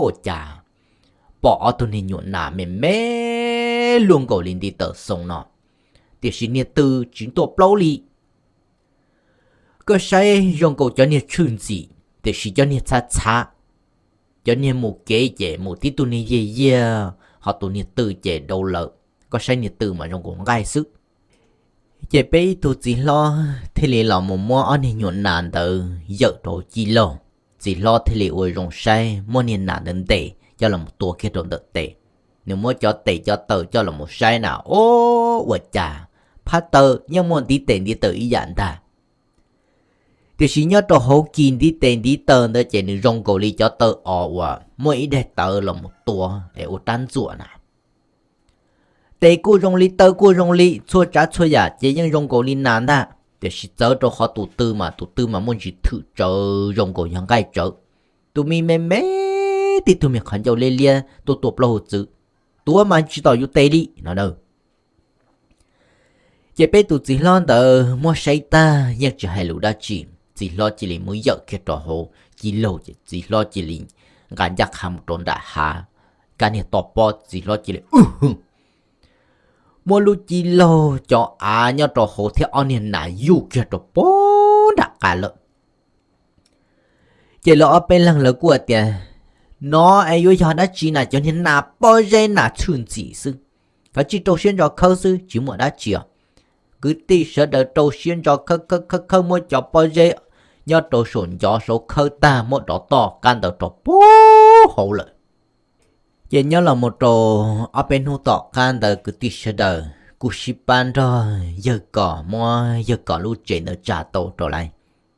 ua cas pom ob tug niag nyuam nas me me luaj nkaus li ntiv taws xoo no, tiam sis niag twg tsis tuaj plaub li. Koj saib zoo nkaus cov niag tshwj ntxim, tiam sis cov niag txhav txhav, cov niag mus kev ces mus tib tug niag yiag yiag, ho tus niag tw ces dau lawm. Koj saib niag tw mas zoo nkaus nqaij xwb. Ces peb ib tug txiv hlob thiaj li los mus muab ob niag nyuam nas ntawd yawm rau ci laug. Txiv hlob thiaj li ua zoo saib, muab niag nas ntawd ntes coj los mus tua kiag rau ntawm tes. Nws muab cov tes cov taw coj los mus saib na, o, ua cas phab taw yeej muaj ntiv tes ntiv taw ib yam ntag. Tiam sis nyob rau hauv kis ntiv tes ntiv taw ntawd ces nws zoo nkaus li cov taw os uas muaj ib daim tawv los mus tua es ua rab ntxuam na. Tes kuj zoo li taw kuj zoo li, txhua tsav txhua yam ces yeej zoo nkaus li nas ntag, tiam sis txawv rau qhov tus tw mas tus tw mas muaj ntsis thwm tsawv zoo nkaus yog nqaij tsawv. Tus me me me tib tug me qhov ncauj liab liab tuaj tua plaub hau txwv, tuav mas tsis tom yus tes li no na. Ces peb tus txiv hlob ntawd muab saib tag yeej tsis hais lus dab tsi, txiv hlob cia li muab yawm kiag rau hauv ci laug ces txiv hlob cia li nqa ncaj qha mus rau nram hav, kab niag to pob txiv hlob cia li wb hwj, muab lub ci laug cov av nyob rau hauv thiab ob niag nas yuj kiag rau pem nram qab lawm. Ces lawv ob peb leeg lawv kuj tias, no es yuav yog dab tsi na, cov niag nas pob zeb nas tshwj ntxim xwb, koj tsij rau siab ntso khawb xwb tsis muaj dab tsi os. Kwv tij sawv daws rau siab ntso khawb khawb khawb khawb muab cov pob zeb nyob rau saum ncov saud khawb tag muab dov toj kab ntawd rau pem hauv lawm. Ces nyob los mus rau ob peb hnub tom qab ntawd kwv tij sawv daws kuj sib pab nrog yawg Kos muab yawg Kos lub tsev ntawd tsa tau rau lawm,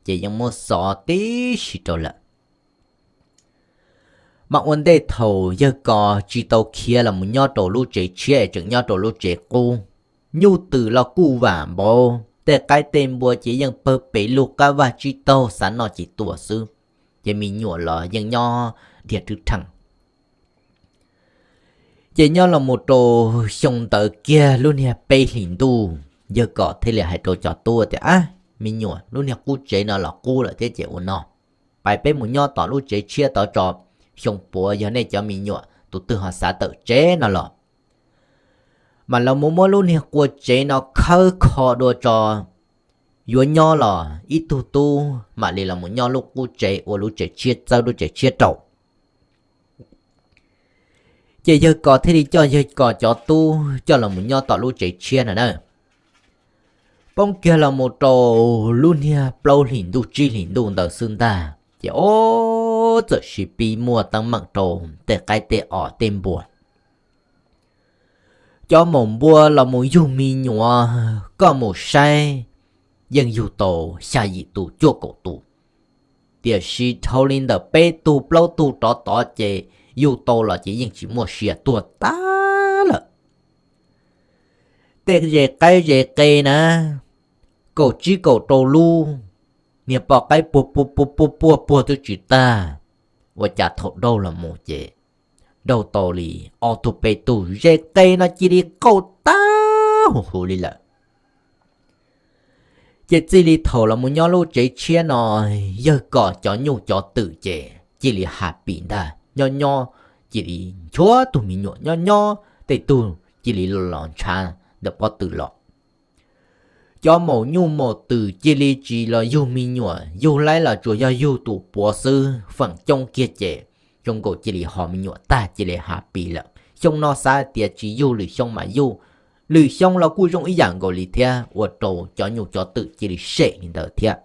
ces yeej muab xov tib si rau lawm. Mas ua ntej thaum yawg Kos tsis tau khiav los mus nyob rau lub tsev tshiab es tseem nyob rau lub tsev qub, nyuj twm los kuj vam npaum, tej qaib tej npua ces yeej pawg pem lug qab vaj tsib taug xav noj ces tua xwb, ces me nyuam los yeej nyob dhia rwb rhees. Ces nyob los mus rau xyoo ntawd kiag lub niag peb hlis ntuj, yawg Kos thiaj li hais rau cov tub tias, ab, me nyuam, lub niag qub tsev no los qub lawm thiab ces ua no, pais peb mus nyob tom lub tsev tshiab tod tso, xyoo puav yog nej cov me nyuam tus twg ho xav tawm tsev no los mas los mus muab lub niag qua tsev no khawb kho dua tso, yuav nyob los ib tug tub mam li los mus nyob lub qub tsev ua lub tsev tshiab txawb lub tsev tshiab rau. Ces yawg Kos thiaj li coj yawg Kos cov tub coj los mus nyob tom lub tsev tshiab no na. Poob kiag los mus rau lub niag plaub hlis ntuj tsib hlis ntuj ntawd xwb ntag ces ob txawm sib pib muaj teeb meem rau tej qaib tej os tej npua. Cov maum npua los mus yug me nyuam, koj mus saib yeej yug tau xya yim tus cuaj kaum tus, tiam sis dhau li ntawm peb tug plaub tug rov tod ces yug tau los ces yeej tsis muaj sia tuag tag lawm. Tej zes qaib zes qe na, kaum tsib kaum rau lub, niag poj qaib puag puag puag puag puag twb tsis tag, ua cas thaum daug los mus ces daug tau li ob tug peb tug zes qe no cia li qaug tag huv huv li lawm. Ces txij li thaum los mus nyob lub tsev tshiab no, yawg Kos cov nyuj cov twm ces cia li has pis ntag, nyob nyob cia li nchuav tug me nyuam, nyob nyob tej tug cia li los ntshav ntawm pob tw los. Cov maum nyuj maum twm cia li tsis los yug me nyuam, yug laib los tsuas yog yug tus puav xwb, feem coob kiag ces zoo nkaus cia li ho me nyuam tag cia li has pis lawm. Xyoo no xav tias tsis yug lwm xyoo mas yug, lwm xyoo los kuj zoo ib yam nkaus li thiab, ua rau cov nyuj cov twm cia li sem li ntawd thiab.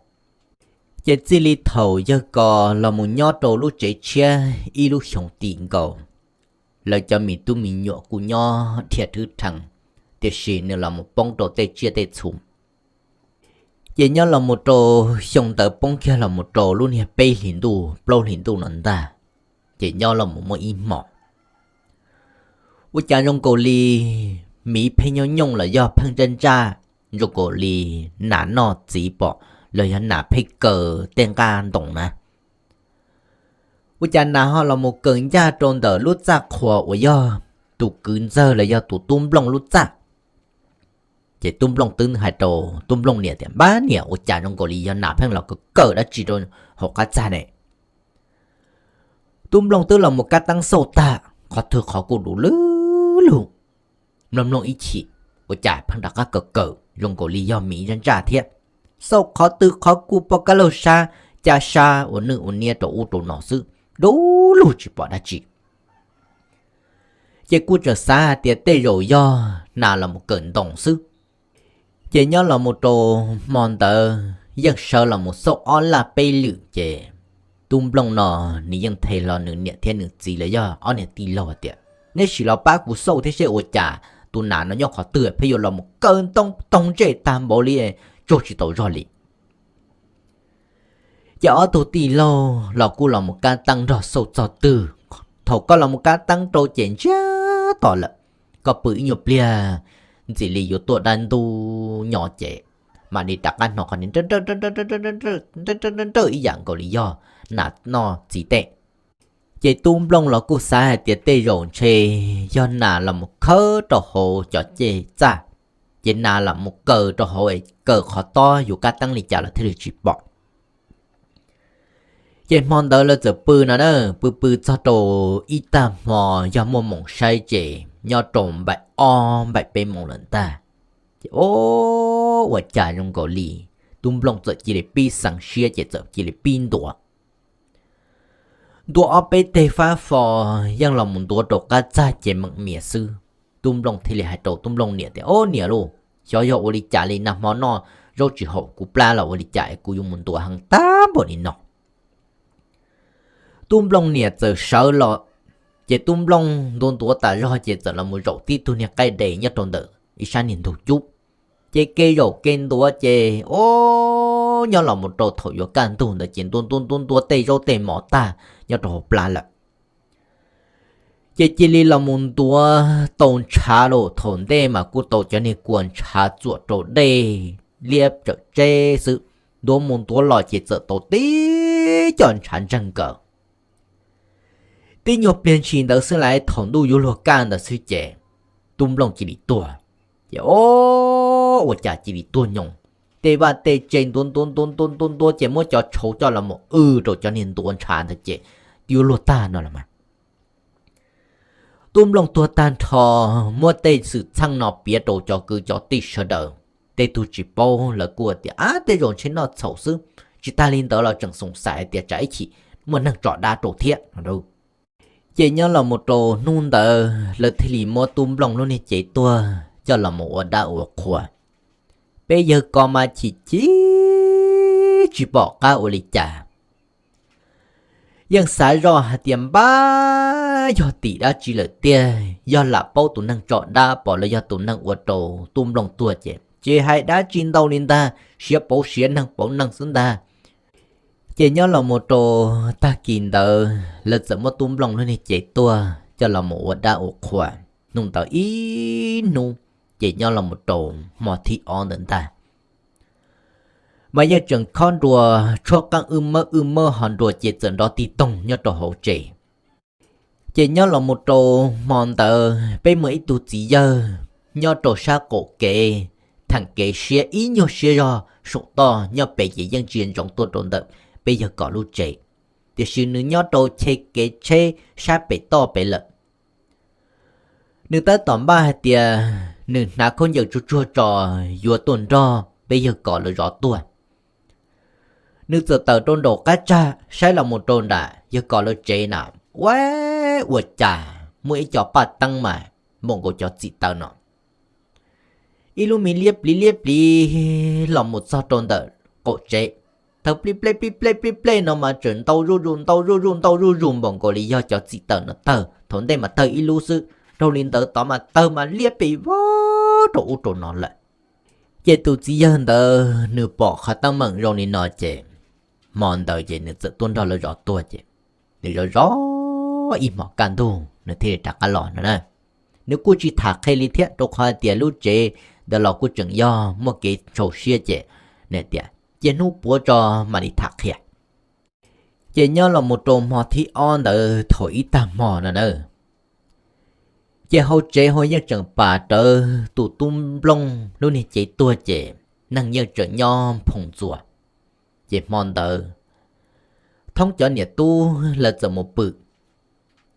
Ces txij li thaum yawg Kos los mus nyob rau lub tsev tshiab ib lub xyoo tim nkaus, lawv cov me tub me nyuam kuj nyob dhia rhwb rhees, tiam sis nws los mus poob rau tej tsiaj tej txhu. Ces nyob los mus rau xyoo ntawd poob kiag los mus rau lub niag peb hlis ntuj plaub hlis ntuj no ntag, ces nyob los mus muaj ib hmos, ua cas zoo nkaus li miv pheej nyooj nyooj los yog pheej ntsaj ntsaj, zoo nkaus li nas noj txiv pom los yog nas pheej kaws tej nqaj ntoo na. Ua cas nas ho los mus kaws ncaj rau ntawm lub txaj qhua uas yog tus kwv ntxawg los yog tus tub nplooj lub txaj. Ces tub nplooj twb hais rau tub nplooj niam tias, npab niam, ua cas zoo nkaus li yog nas pheej los kaws kaws dab tsi rau hauv qab txaj ne? Tub nplooj twb los mus kab teeb xauj tag, qhov twg qhov kuj du lug lug, mloog mloog ib chim, ua cas pheej rov qab kaws kaws zoo nkaus li yog miv ntsaj ntsaj thiab. xauj qhov twg qhov kuj poj kab laug sab, ca sab ua nwj ua niab rau ub rau no xwb, du lug tsis pom dab tsi. Ces kuj tseem xav hais tias tej zaum yog nas los mus kawm ntoo xwb. Ces nyob los mus rau hmo ntawd yeej sawv los mus xauj ob laj peb lwm ces tub Nplooj no nws yeej them hlo nws niam thiab nws txiv los yog ob niag tij laug tias, neb sim los pab kuv xauj thiab seb ua cas tus nas no nyob qhov twg pheej yuav los mus kaw ntoo toog ntsej tag npaum li, tsuag tsis tau zog li. Ces ob tug tij laug los kuj los mus kab teeb nrog xauj txog twg. Thaum koj los mus kab teeb rau ces ntsiag to lawm, koj pw ib nyuag pliag ntxim li yuav tuaj dab ntub nyo ces mam li rov qab hnov qhov nrawj nrawj ib yam nkaus li yog nas noj txiv tej. Ces tub Nplooj los kuj xav hais tias tej zaum ntshe yog nas los mus khawb rau hauv cov cej txaj, ces nas los mus kaw rau hauv, kaw qhov tob yuav kab teeb li cas los thiaj li tsis pom. Ces hmo ntawd lawv txawm pw no na, pw pw txog rau ib tag hmo yog muaj moos saib ces nyob rau npaum ob npaum peb moos lawm ntag. Ces o, ua cas zoo nkaus li tub Nplooj txawm cia li pib xeev siab ces txawm cia li pib ntuav. Ntuav ob peb teg fab fo, yeej los mus ntuav rau qab txag ces meem mias xwb. Tub Nplooj thiaj li hais rau tub Nplooj niam tias, o niam lauj, xyov yog ua li cas li nag hmo noj zaub tsis haum kuv plab los ua li cas es kuv yuav mus ntuav heev tag npaum li no. Tub Nplooj niam txawm sawv los, ces tub Nplooj ntuav ntuav tas zog ces txawm los mus zaum tib tug niag qaij de nyob rau ntawm ib sab niag ntug cub. Ces ke zaum ke ntuav ces o, nyob los mus rau thaum yuav kaj ntug ntawd ces ntuav ntuav ntuav ntuav tej zaub tej mov tag nyob rau hauv plab lawm. Ces cia li los mus ntuav tau ntshav los thaum ntej mas kuj tau cov niag kua ntshav txuam rau dej liab tsawm tseb xwb. Ntuav mus ntuav los ces txawm tau tib co ntshav ntseeg nkaws. Tib nyuag pliag ntshis ntawd xwb las thaum ntuj yuav luag kaj ntawd xwb ces tub Nplooj cia li tuag. Ces o, ua cas cia li tuag nyoos, tej vaj tej tse ntuav ntuav ntuav ntuav ntuav ntuav ces muab cov tshauv coj los mus w rau cov niag ntuav ntshav ntawd ces yuav luag tag no los mas. Tub Nplooj tuag tag nrho, muab tej xwm txheej no piav rau cov kwv cov tij sawv daws. Tej tug tsis paub lawv kuj tias, ab, tej zaum ntshe noj txhaum xwb, tsis tag li ntawd los tseem xoom xaim hais tias tsam ib chim muaj neeg tso dab rau thiab no. Ces nyob los mus rau hnub ntawd lawv thiaj li muab tub Nplooj lub niag cev tuag coj los mus ua dab ua qhua. Peb yawg ko mas chim chim tsis pom qab ua li cas. Yeej xav zoj hais tias npab yog tim dab tsi lawm tiag, yog lam paub tus neeg tso dab pom los yog tus neeg ua rau tub Nplooj tuag ces tsis hais dab tsi ntau li ntag, siav pauv siav neeg pauv neeg xwb ntag. Ces nyob los mus rau tag kis ntawd lawv txawm muab tub Nplooj lub niag cev tuag coj los mus ua dab ua qhua. Hnub ntawd ib hnub, ces nyob los mus rau hmo thib ob ntawd ntag, mas yeej tseem khob nruas tshuab qeej wb mawb wb mawb ho nruas ces txawm nrov tig toog nyob rau hauv tsev. Ces nyob los mus rau hmo ntawd peb muaj ib tug txiv yawg nyob rau sab qaum kev, theem kev siab ib nyuag siab zog saum toj nyob pem ces yeej tsis ntsoov tuaj rau ntawm peb yawg kom lub tsev, tiam sis nws nyob rau che kev tsheb sab pem toj pem lawm. Nws tab tom npaj hais tias nws hnav khaub ncaws tsuag tsuag tso yuav tuaj nrog peb yawg kom lawv zov tuaj. Nws txawm tawm rau nraum qab tsag saib los mus rau nram yawg kom lawv tsev na, ua, ua cas muaj ib co paj teeb mas npaum nkaus cov txim taws no, ib lub me liab pliv liab pliv los mus txog rau ntawm qaum tsev. Tawg plij plej plij plej plij plej no mas tseem ntau zuj zus ntau zuj zus ntau zuj zus npaum nkaus li yog cov txim taws no tawg, thaum ntej mas tawg ib lub xwb, raug li ntawd tod mas tawg mas liab pes vog rau ub rau no lawm. Ces tus txiv yawg ntawd nws pom qhov teeb meem zoo li no ces hmo ntawd ces nws txawm tuaj nrog lawv zov tuag ces nws zov zov ib hmos kaj ntug nws thiaj li rov qab los no na. Nws kuj tsis tham qhia li thiab rau qhov hais tias lub tsev ntawd los kuj tseem yog muaj kev txaus siab ces nws tias cia hnub puav tso mam li tham qhia. Ces nyob los mus rau hmo thib ob ntawd thaum ib tag hmo no na, ces hauv tsev ho yeej tseem pas rawv tus tub Nplooj lub niag cev tuag ces neeg yeej tseem nyob nphoo ntxuas. Ces hmo ntawd thoob cov niam tub lawv txawm mus pw,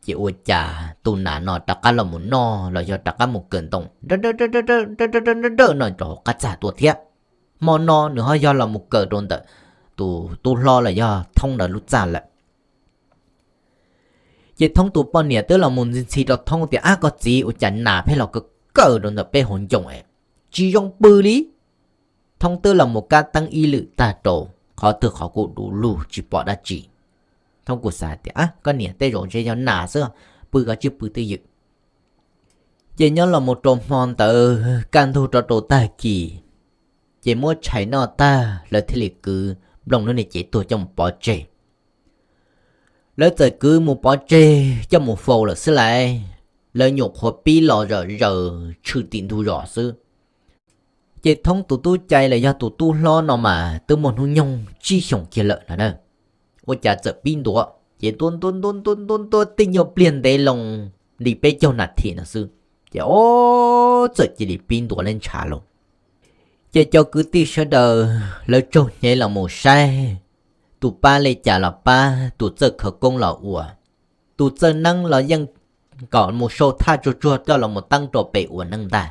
ces ua cas tus nas no rov qab los mus noj los yog rov qab mus kawm ntoo nrawj nrawj no rau hauv qab txag tuaj thiab. Hmo no nws ho yog los mus kawm rau ntawm tus tub hlob los yog Thoob ntawd lub txaj lawm. Ces Thoob tus poj niam twb los mus ntxhi ntxhi rau Thoob tias, Ab, koj txiv, ua cas nas pheej los kawm kawm rau ntawm peb hauv ncoo es tsis zoo pw li. Thoob twb los mus kab teeb ib lwm tag rau qhov twg qhov kuj du lug tsis pom dab tsi. Thoob kuj xav tias, Ab, koj niam, tej zaum ntshe yog nas xwb, pw koj tsis pw twj ywm. Ces nyob los mus rau hmo ntawd kaj ntug rov rau tag kis, ces muab tshais noj tag lawv thiaj li kwv nplooj lub niag cev tuag coj mus pov tseg. Lawv txawm kwv mus pov tseg coj mus faus lawm xwb lauj, lawv nyuam qhuav pib los zom zaws tshwm tim ntug zos xwb. Ces Thoob tus tub cai los yog tus tub hlob no mas twb muaj hnub nyoog tsib xyoos kiag lawm no na, ua cas txawm pib ntuav, ces ntuav ntuav ntuav ntuav ntuav ntuav tej nyuag pliag ntev loo li peb caug nas this no xwb, ces ob txawm cia li pib ntuav lawv ntshav lawm. Ces cov kwv tij sawv daws lawv tsaug hnyev los mus saib, tus pab li cas los pab, tus txawj khawv koob los ua, tus txawj neeb los yeej kom mus sau thaj tsuag tsuag coj los mus teeb rau pem ua neeb ntag.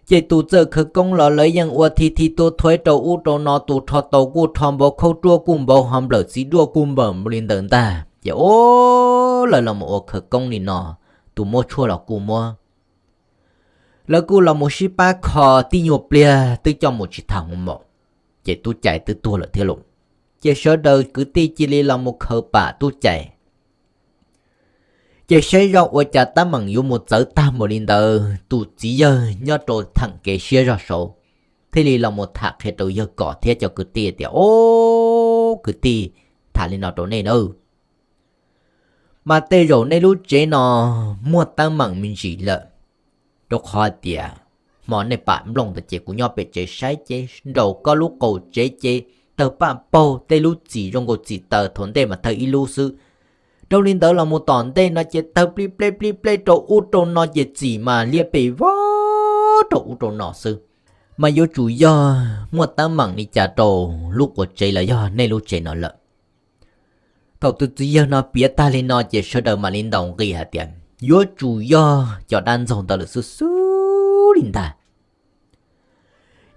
Ces tus txawj khawv koob los lawv yeej ua thi thi tua thuav rau ub rau no, tus rho taus kuj rho npauv, khaub ruab kuj npauv, ho nplawm txiv duaj kuj nplawm li ntawd ntag. Ces ua lawv los mus ua khawv koob li no, tus muab tshuaj los kuj muab. Lawv kuj los mus sib pab kho, tib nyuag pliag twb coj mus tsis tau hoo maum, ces tub cai twb tuag lawm thiab lauj. Ces sawv daws kwv tij cia li los mus khaws pam tub cai. Ces saib zoj ua cas tab meem yuav mus txawv tag npaum li ntawd, tus txiv yawg nyob rau theem kev siab zog saud thiaj li los mus tham qhia rau yawg Kos thiab cov kwv tij tias, Ob, kwv tij, tham li no rau nej nawb, mas tej zaum nej lub tsev no muaj teeb meem me ntsis lawm, rau qhov hais tias hmo nej pam nplooj ntawd ces kuv nyob pem tsev saib ces nraum koj lub qaum tsev ces tawg paj paug, tej lub txim zoo nkaus txim taws thaum ntej mas tawg ib lub xwb. Dhau li ntawd los mus tom ntej no ces tawg plib pleb plib pleb rau ub rau no ces txim mas liab pes vog rau ub rau no xwb. Mas yuav tsum yog muaj teeb meem li cas rau lub quav tsev los yog nej lub tsev no lawm. Thaum tus txiv yawg no piav tag li no ces sawv daws mam li ntaus nqi hais tias, Yuav tsum yog cov dab ntxaug ntawd lawm xwb xwb li ntag.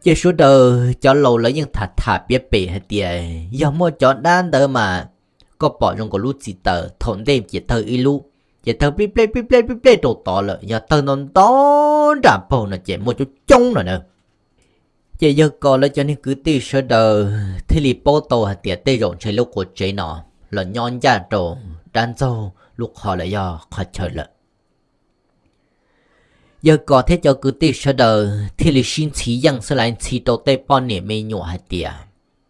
Ces sawv daws cov laus lawv yeej tham tham piav pem hais tias, Yog muaj cov dab ntawd mas koj pom zoo nkaus lub txim taws thaum ntej ces tawg ib lub, ces tawg plib pleb plib pleb plib pleb rau tod lawm, yog tawg ntau ntau nram paug no ces muaj coob coob no na. Ces yawg Kos lawv cov niag kwv tij sawv daws thiaj li paub tau hais tias tej zaum ntshe lub quav tsev no los nyob ncaj rau dab ntxaug lub qhov los yog qhov chaw lawm. Yawg Kos thiab cov kwv tij sawv daws thiaj li sib ntxhi yeej xwb laiv ntxhi rau tej poj niam me nyuam hais tias,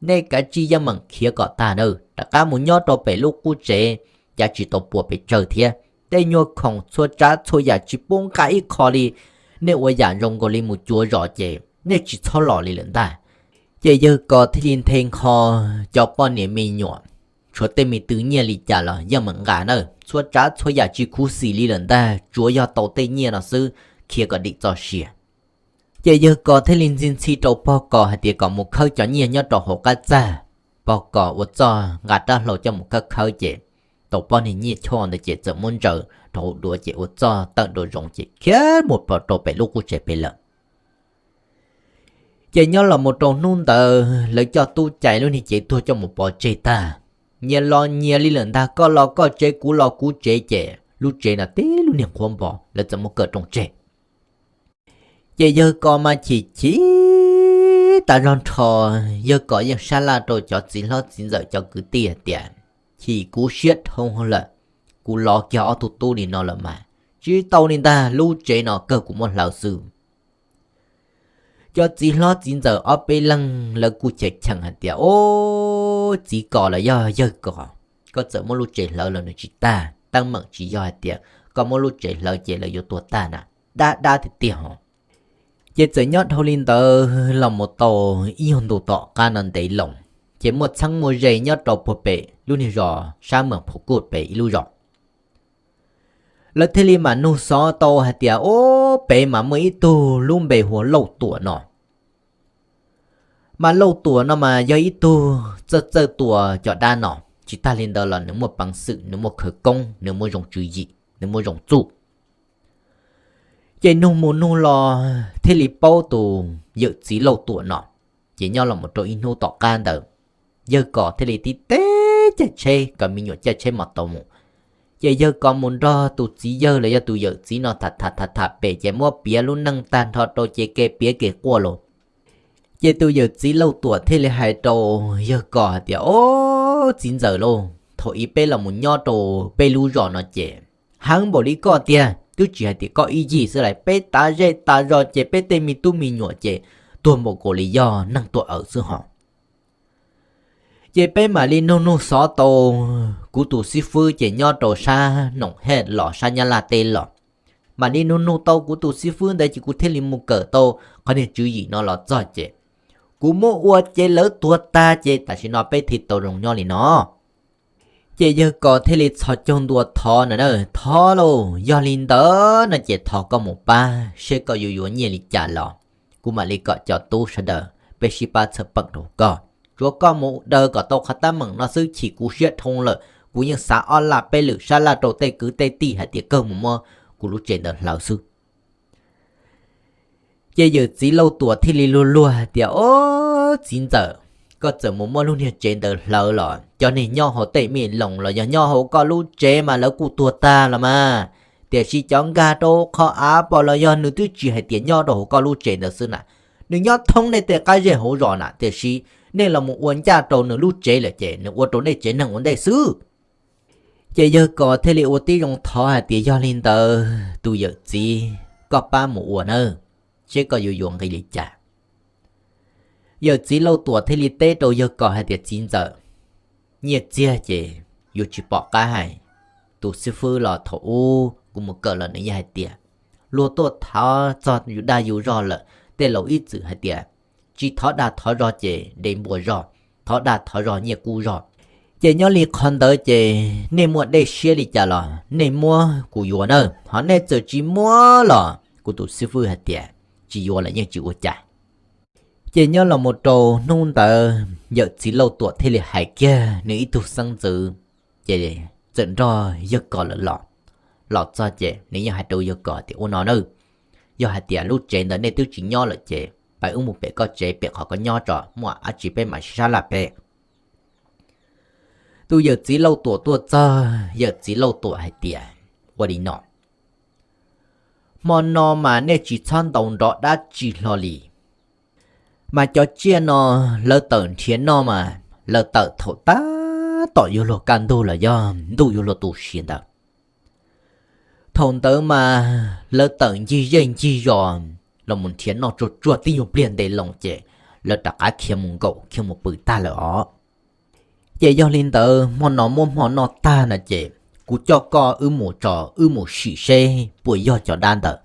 Nej kav tsij yeej meem khiav kom tag nawb, rov qab mus nyob rau pem lub qub tsev, cav tsis tau puas pes tsawg thiab. Tej nyuag khoom txhua tsav txhua yam tsis pub nqa ib qho li, nej ua yam zoo nkaus li mus cuav zos ces nej tsis txhob los li lawm ntag. Ces yawg Kos thiaj li nthe nkho cov poj niam me nyuam, tshuav tej me tw nyiaj li cas los yeej meem nqa nawb, txhua tsav txhua yam tsis khuv xim li lawm ntag, tsuav yog tau tej nyiaj no xwb, khiav kom dim txoj sia. Ces yawg Kos thiaj li ntxhi ntxhi rau pog Kos hais tias kom mus khawb cov nyiaj nyob rau hauv qab txag. Pog Kos ua txuj nqa rab hlau coj mus khawb khawb ces tau poj niag nyiaj choj ntawd ces txawm muab ntsaws rau hauv duav ces ua txuj tawm nraum zoov ces khiav mus rau pem lub qub tsev pem lawm. Ces nyob los mus rau hnub ntawd lawv coj tub cai lub niag cev tuag coj mus pov tseg tag, nyias los nyias li lawm ntag, koj los koj tsev kuv los kuv tsev ces lub tsev no tib lub niag nqhuab npo lawv txawm muab kaw rooj tseg. Ces yawg Kos mas chim chim tas zog nrho, yawg Kos yeej sab laj rau cov txiv hlob txiv ntxawm cov kwv tij hais tias, Chim kuv siab dhau lawm, kuv los kiag ob tug tub li no lawm mas tsis tau li ntag, lub tsev no kawg kuv muab hlawv xwb. Cov txiv hlob txiv ntxawm ob peb leeg lawv kuj cheem cheem hais tias, Ob, txiv Kos los yog yawg Kos, koj txawm muab lub tsev hlawv los nws tsis tag, teeb meem tsis yog hais tias koj muab lub tsev hlawv ces lawv yuav tuag tag na, dab dab tiag tiag ho. Ces txawm nyob dhau li ntawd los mus tau ib nyuag ntu tom qab no ntev loo, ces muaj txheeb muaj ze nyob rau puag pem lub niag zos sab Moos Phuv Kuj pem ib lub zos. Lawv thiaj li mam nug xov tau hais tias, Ob, pem mas muaj ib tug lub npe hu ua Lauj Tuam no. Mas Lauj Tuam no mas yog ib tug txawj txawj tua cov dab no, tsis tag li ntawd los nws muaj peev xwm, nws muaj khawv koob, nws muaj zoo tswv yim, nws muaj zoo txuj. Ces nug mus nug los thiaj li paub tus yawm txiv Lauj Tuam no. Ces nyob los mus rau ib hnub tom qab ntawd, yawg Kos thiaj li tib teb caij tsheb kom me nyuam caij tsheb mos taus mus. Ces yawg Kos mus nrog tus txiv yawg los yog tus yawm txiv no tham tham tham tham pem ces muab piav lub neej tag nrho rau ces kev piav kev quaj los. Ces tus yawm txiv Lauj Tuam thiaj li hais rau yawg Kos hais tias, Ob, txiv ntxawm lauj, thaum ub peb los mus nyob rau peb lub zos no ces heev npaum li koj tiag, twb tsis hais tias koj ib yig xwb las, peb tav zej tav zos ces peb tej me tub me nyuam ces tuag npaum nkaus li yog neeg tuag awm xwb hos. Ces peb mam li nug nug xov tau kuv tus xib fwb ces nyob rau sab Noom Hej los sab Nyab Laj teb los. Mam li nug nug tau kuv tus xib fwb ntawd ces kuv thiaj li mus kawm tau qhov niag tswv yim no los txog ces kuv muab ua ces lawv tuag tag ces tam sim no peb thiaj tau zoo nyob li no. Ces yawg Kos thiaj li txhos caug ntua thov no na, Thov lauj, yog li ntawd no ces thov koj mus pab seb koj yuav yuav nyiaj li cas los kuv mam li kom cov tub sawv daws peb sib pab txhawb peem rau koj. Tsuav koj mus daws kom tau qhov teeb meem no xwb chim kuv siab dhau lawm, kuv yeej xav ob laj peb lwm sab laj rau tej kwv tej tij hais tias kawg mus muab kuv lub tsev ntawd hlawv xwb. Ces yawm txiv Lauj Tuam thiaj li luag luag hais tias, Ob, txiv ntxawm, koj txawm mus muab lub niag tsev ntawd hlawv los cov neeg nyob hauv tej me loos los yog nyob hauv koj lub tsev mas lawv kuj tuag tag los mas, tiam sis cov nkag rau qhov av pom los yog nws twb tsis hais tias nyob rau hauv koj lub tsev ntawd xwb na, nws nyob thoob nej tej qab zej hauv zos na, tiam sis nej los mus ua ncaj rau nws lub tsev lawm ces nws ua rau nej tsev neeg ua ntej xwb. Ces yawg Kos thiaj li ua tib zoo thov hais tias, Yog li ntawd tus yawm txiv, koj pab mus ua nawb, seb koj yuav yuav nqi li cas. Yawm txiv Lauj Tuam thiaj li teb rau yawg Kos hais tias, Txiv ntxawm, nyiaj txiag ces yuav tsis pom qab hais. Tus xib fwb los thaum ub kuv mus kawm los nws yeej hais tias luag tuaj thov txog yus dag yus zog lawm, tej laus ib txwm hais tias tsis thov dag thov zog ces dev npua zog, thov dag thov zog nyiaj kub zog. Ces nyob li qhov ntawd ces nej muaj dej siab li cas los nej muab kuv yuav nawb, ho nej txawm tsis muab los kuv tus xib fwb hais tias tsis yuav los yeej tsis ua cas. Ces nyob los mus rau hnub ntawd yawm txiv Lauj Tuam thiaj li hais kiag nws ib tug xeeb ntxwv, ces txawm nrog yawg Kos lawm los. Los txog ces nws yeej hais rau yawg Kos tias, Ua no nawb, yog hais tias lub tsev ntawd nej twb tsis nyob lawm ces pais wb mus pem koj tsev pem qhov koj nyob tso, muaj dab tsi peb mam sib sab laj peb. Tus yawm txiv Lauj Tuam tuaj txog, yawm txiv Lauj Tuam hais tias, Ua li no, hmo no mas nej tsis txhob ntaus nrov dab tsi hlo li. Mas cov tsiaj no lawv tawm nrhiav noj mas lawv tawm thaum tab tom yuav luag kaj ntug los yog ntuj yuav luag tu siav ntawd. Thaum ntawd mas lawv tawm ncig zej ncig zos los mus nrhiav noj tsuag tsuag tib nyuag pliag ntev loo ces lawv rov qab khiav mus nkaum khiav mus pw tag lawm os. Ces yog li ntawd hmo no muab hmo noj tag no ces kuv coj koj wb mus tso, wb mus sim seb puas yog cov dab ntawd.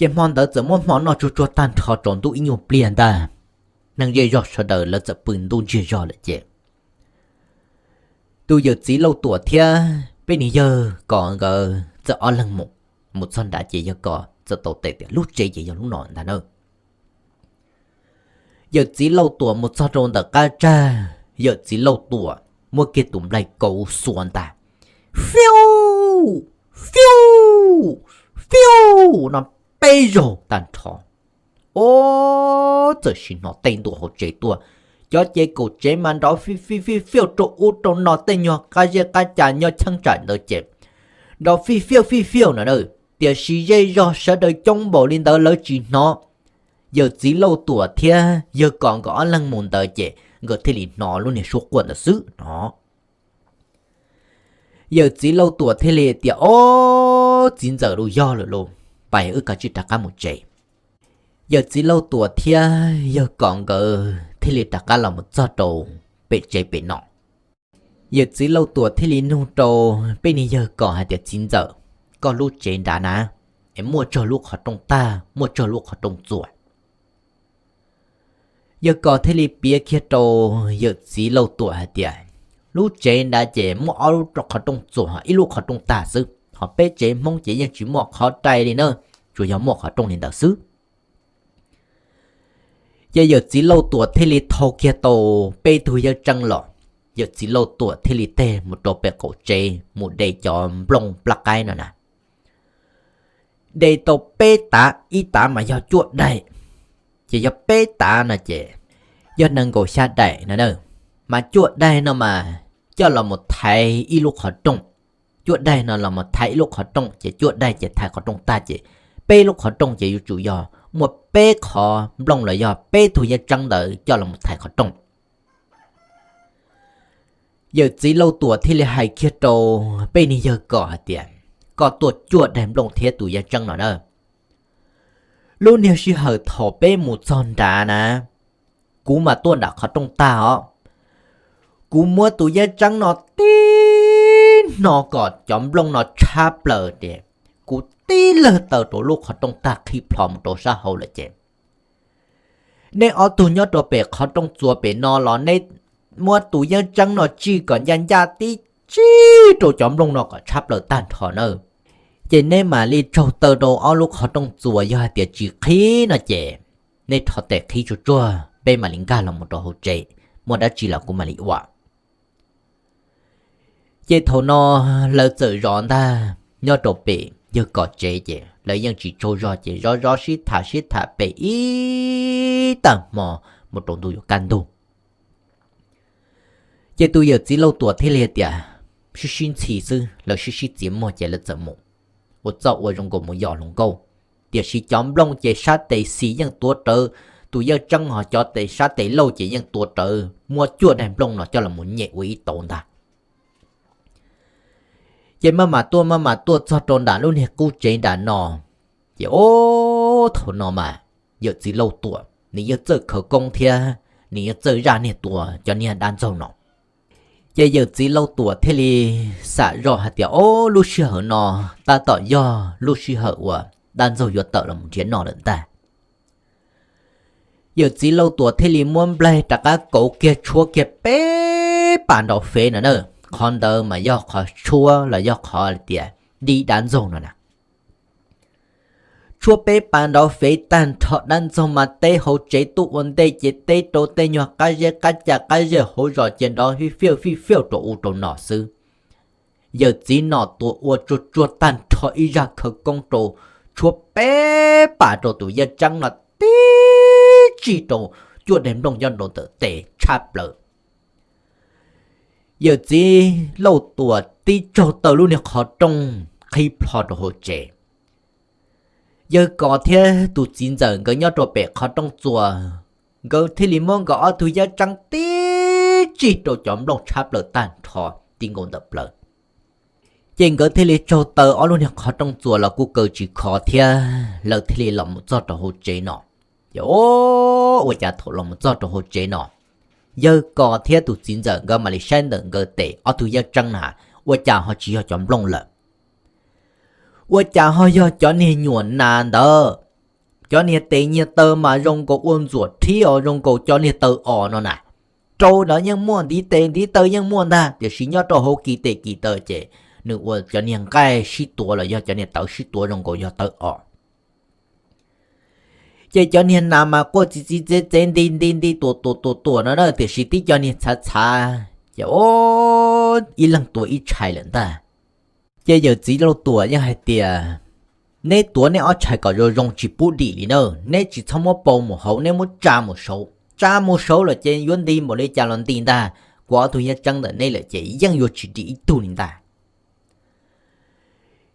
Ces hmo ntawd txawm muab hmo noj tsuag tsuag tag nrho tsaus ntuj ib nyuag pliag ntag, neeg zej zog sawv daws lawv txawm pw ntuj ntsiag zog lawm ces tus yawm txiv Lauj Tuam thiab peb niag yawg Kos nkawd txawm ob leeg mus. Mus txog nrad ces yawg Kos txawm tau teb tias lub tsev ces yog lub no ntag na. Yawm txiv Lauj Tuam mus txog rau ntawm qab tsag, yawm txiv Lauj Tuam muab kiag tus nplaig kauv xuas ntag, fiu, fiu, fiu no peb zaug tag nrho. Ob, txawm sim hnov tej ntua hauv tsev tuaj, cov ces kaum tsev mas nrov fij fij fij fiuj rau ub rau no, tej nyuag qab zej qab ca nyob cheeb tsam ntawd ces nrov fij fiuj fij fiuj no na. Tiam sis zej zog sawv daws coob npaum li ntawd lawv tsis hnov. Yawm txiv Lauj Tuam thiab yawg Kos nkawd ob leeg mus ntawd ces nkawd thiaj li hnov lub niag suab quaj ntawd xwb no. Yawm txiv Lauj Tuam thiaj li tias, Ob, txiv ntxawm, lus yog lawm lauj, pais wb kav tsij rov qab mus tsev. Yawm txiv Lauj Tuam thiab yawg Kos nkawd thiaj li rov qab los mus txog rau pem tsev pem no. Yawm txiv Lauj Tuam thiaj li nug rau peb niag yawg Kos hais tias, Txiv ntxawm, koj lub tsev nrad na, es muaj tsawg lub qhov rooj tag, muaj tsawg lub qhov rooj txuas? Yawg Kos thiaj li piav kiag rau yawm txiv Lauj Tuam hais tias, Lub tsev nrad ces muaj ob lub qhov rooj txuas, ib lub qhov rooj tag xwb, ho peb tsev Hmoob ces yeej tsis muaj qhov rai li na, tsuas yog muaj qhov rooj li ntawd xwb. Ces yawm txiv Lauj Tuam thiaj li thau kiag tau peb tug yawg tseeb los, yawm txiv Lauj Tuam thiaj li teg mus rau pem qaum tsev mus de cov nplooj plab qaib no na. de tau peb tav, ib tav mas yog cuaj daim, ces yog peb tav no ces yog nees nkaum xya daim no na. Mas cuaj daim no mas coj los mus thaiv ib lub qhov rooj. Cuaj daim no los mus thaiv ib lub qhov rooj ces cuaj daim ces thaiv qhov rooj tag ces peb lub qhov rooj ces yuav tsum yog muaj peb qhov nplooj los yog peb tug yeeb tseeb ntawd coj los mus thaiv qhov rooj. Yawm txiv Lauj Tuam thiaj li hais kiag rau peb niag yawg Kom hais tias, koj tuaj cuaj daim nplooj thiab tus yeeb tseeb no na. Lub niag sij hawm thaum peb mus txog nrad na, kuv mas tuaj nram qhov rooj tag os, kuv muab tus yeeb tseeb no tib hno kom cov nplooj no tshab plaws ces kuv tib lawg taw rau lub qhov rooj tag qhib plho mus rau sab hauv lawm ces nej ob tug nyob rau pem qhov rooj txuas pem no los nej muab tus yeeb tseeb no tsij kom ncaj ncaj tib tsij rau cov nplooj no kom tshab plaws tag nrho na. Ces neb mam li tsaug taw rau ob lub qhov rooj txuas, yog hais tias tsis qhib no ces nej rho tes qhib tsuag tsuag peb mam li nkag los mus rau hauv tsev, muaj dab tsi los kuv mam li ua. Ces thaum no lawv txawm zov ntag nyob rau pem yawg Kom tsev ces lawv yeej tsis tsaug zog ces zov zov sib tham sib tham pem ib tag hmo mus rau ntuj yuav kaj ntug. Ces tus yawm txiv Lauj Tuam thiaj li tias, sib sib ntxhi xwb, lawv sib sib txiav muag ces lawv txawm mus ua txoj ua zoo nkaus mus yos hluas nkauj. Tiam sis cov nplooj ces sab tes xis yeej tuav rawv tus yeeb tseeb, ho cov tes sab tes lauj ces yeej tuav rawv, muab cuaj daim nplooj no coj los mus nyem ua ib tauv ntag. Ces maj mam tuaj maj mam tuaj txog rau nram lub niag qub tsev nram no, ces o, thaum no mas yawm txiv Lauj Tuam nws yeej txawj khawv koob thiab nws yeej txawj zaj niag tua cov niag dab ntxaug no. Ces yawm txiv Lauj Tuam thiaj li xam zoj hais tias, o, lub sij hawm no tab tom yog lub sij hawm uas dab ntxaug yuav tawm los mus nrhiav noj lawm ntag. Yawm txiv Lauj Tuam thiaj li muab nplaig rov qab kauv kiag tshuab kiag peb pas nraud fev no na. Qhov ntawd mas yog qhov tshuab los yog qhov tias dib dab ntxaug no na. Tshuab peb pas nraud fev tag nrho, dab ntxaug mas teb hauv tsev tuaj ua ntej ces teb rau tej nyuag qab zeb qab ca qab zeb hauv zos ces nrov fij fiaj fij fiaj rau ub rau no xwb. Yawm txiv Nom Tuam ua tsuag tsuag tag nrho ib zaj khawv koob rau, tshuab peb pas rau tus yeeb tseeb no tib tsij rau cuaj daim nplooj nyob rau ntawm tes tshab plaws. Yawm txiv Lauj Tuam tib tsaug taw lub niag qhov rooj qhib plho rau hauv tsev. Yawg Kos thiab tus txiv ntxawm nkawd nyob rau pem qhov rooj txuas, nkawd thiaj li muab nkawd ob tug yeeb tseeb tib tsij rau cov nplooj tshab plaws tag nrho ti nkaus ntawm plaws. Ces nkawd thiaj li tsaug taw ob lub niag qhov rooj txuas los kuj kaw tsis khov thiab, lawv thiaj li los mus txog rau hauv tsev no. Ces o, ua cas thaum los mus txog rau hauv tsev no, yawg Kos thiab tus txiv ntxawm nkawd mam li saib ntawm nkawd tes ob tug yeeb tseeb na, ua cas ho tsis yog cov nplooj lawm, ua cas ho yog cov niag nyuam nas ntawd. Cov niag tes niag taw mas zoo nkaus ua ntxuam rhib os, zoo nkaus cov niag taw os no na. Rau ntawd yeej muaj ntiv tes ntiv taw yeej muaj ntag, tiam sis nyob rau hauv kis tes kis taw ces nws ua cov niag nqaij sib tuav los yog cov niag tawv sib tuav zoo nkaus yog taw os. Ces cov niag nas mas quaj txiv txiv txev txev nti nti nti tuam tuam tuam tuam no na, tiam sis tib co niag txhav txhav ces o, ib leeg tuav ib tshais lawm ntag. Ces yawm txiv Lauj Tuam yeej hais tias, neb tuav neb ob tshais kom zoo zoo tsis pub dim li na, neb tsis txhob muab pau mus hauv, neb muab tsa mus saud, tsa mus saud lawm ces yuav nti npaum li cas los nti ntag, kuv ob tug yeeb tseeb ntawm neb lawm ces yeej yuav tsis dim ib tug li ntag.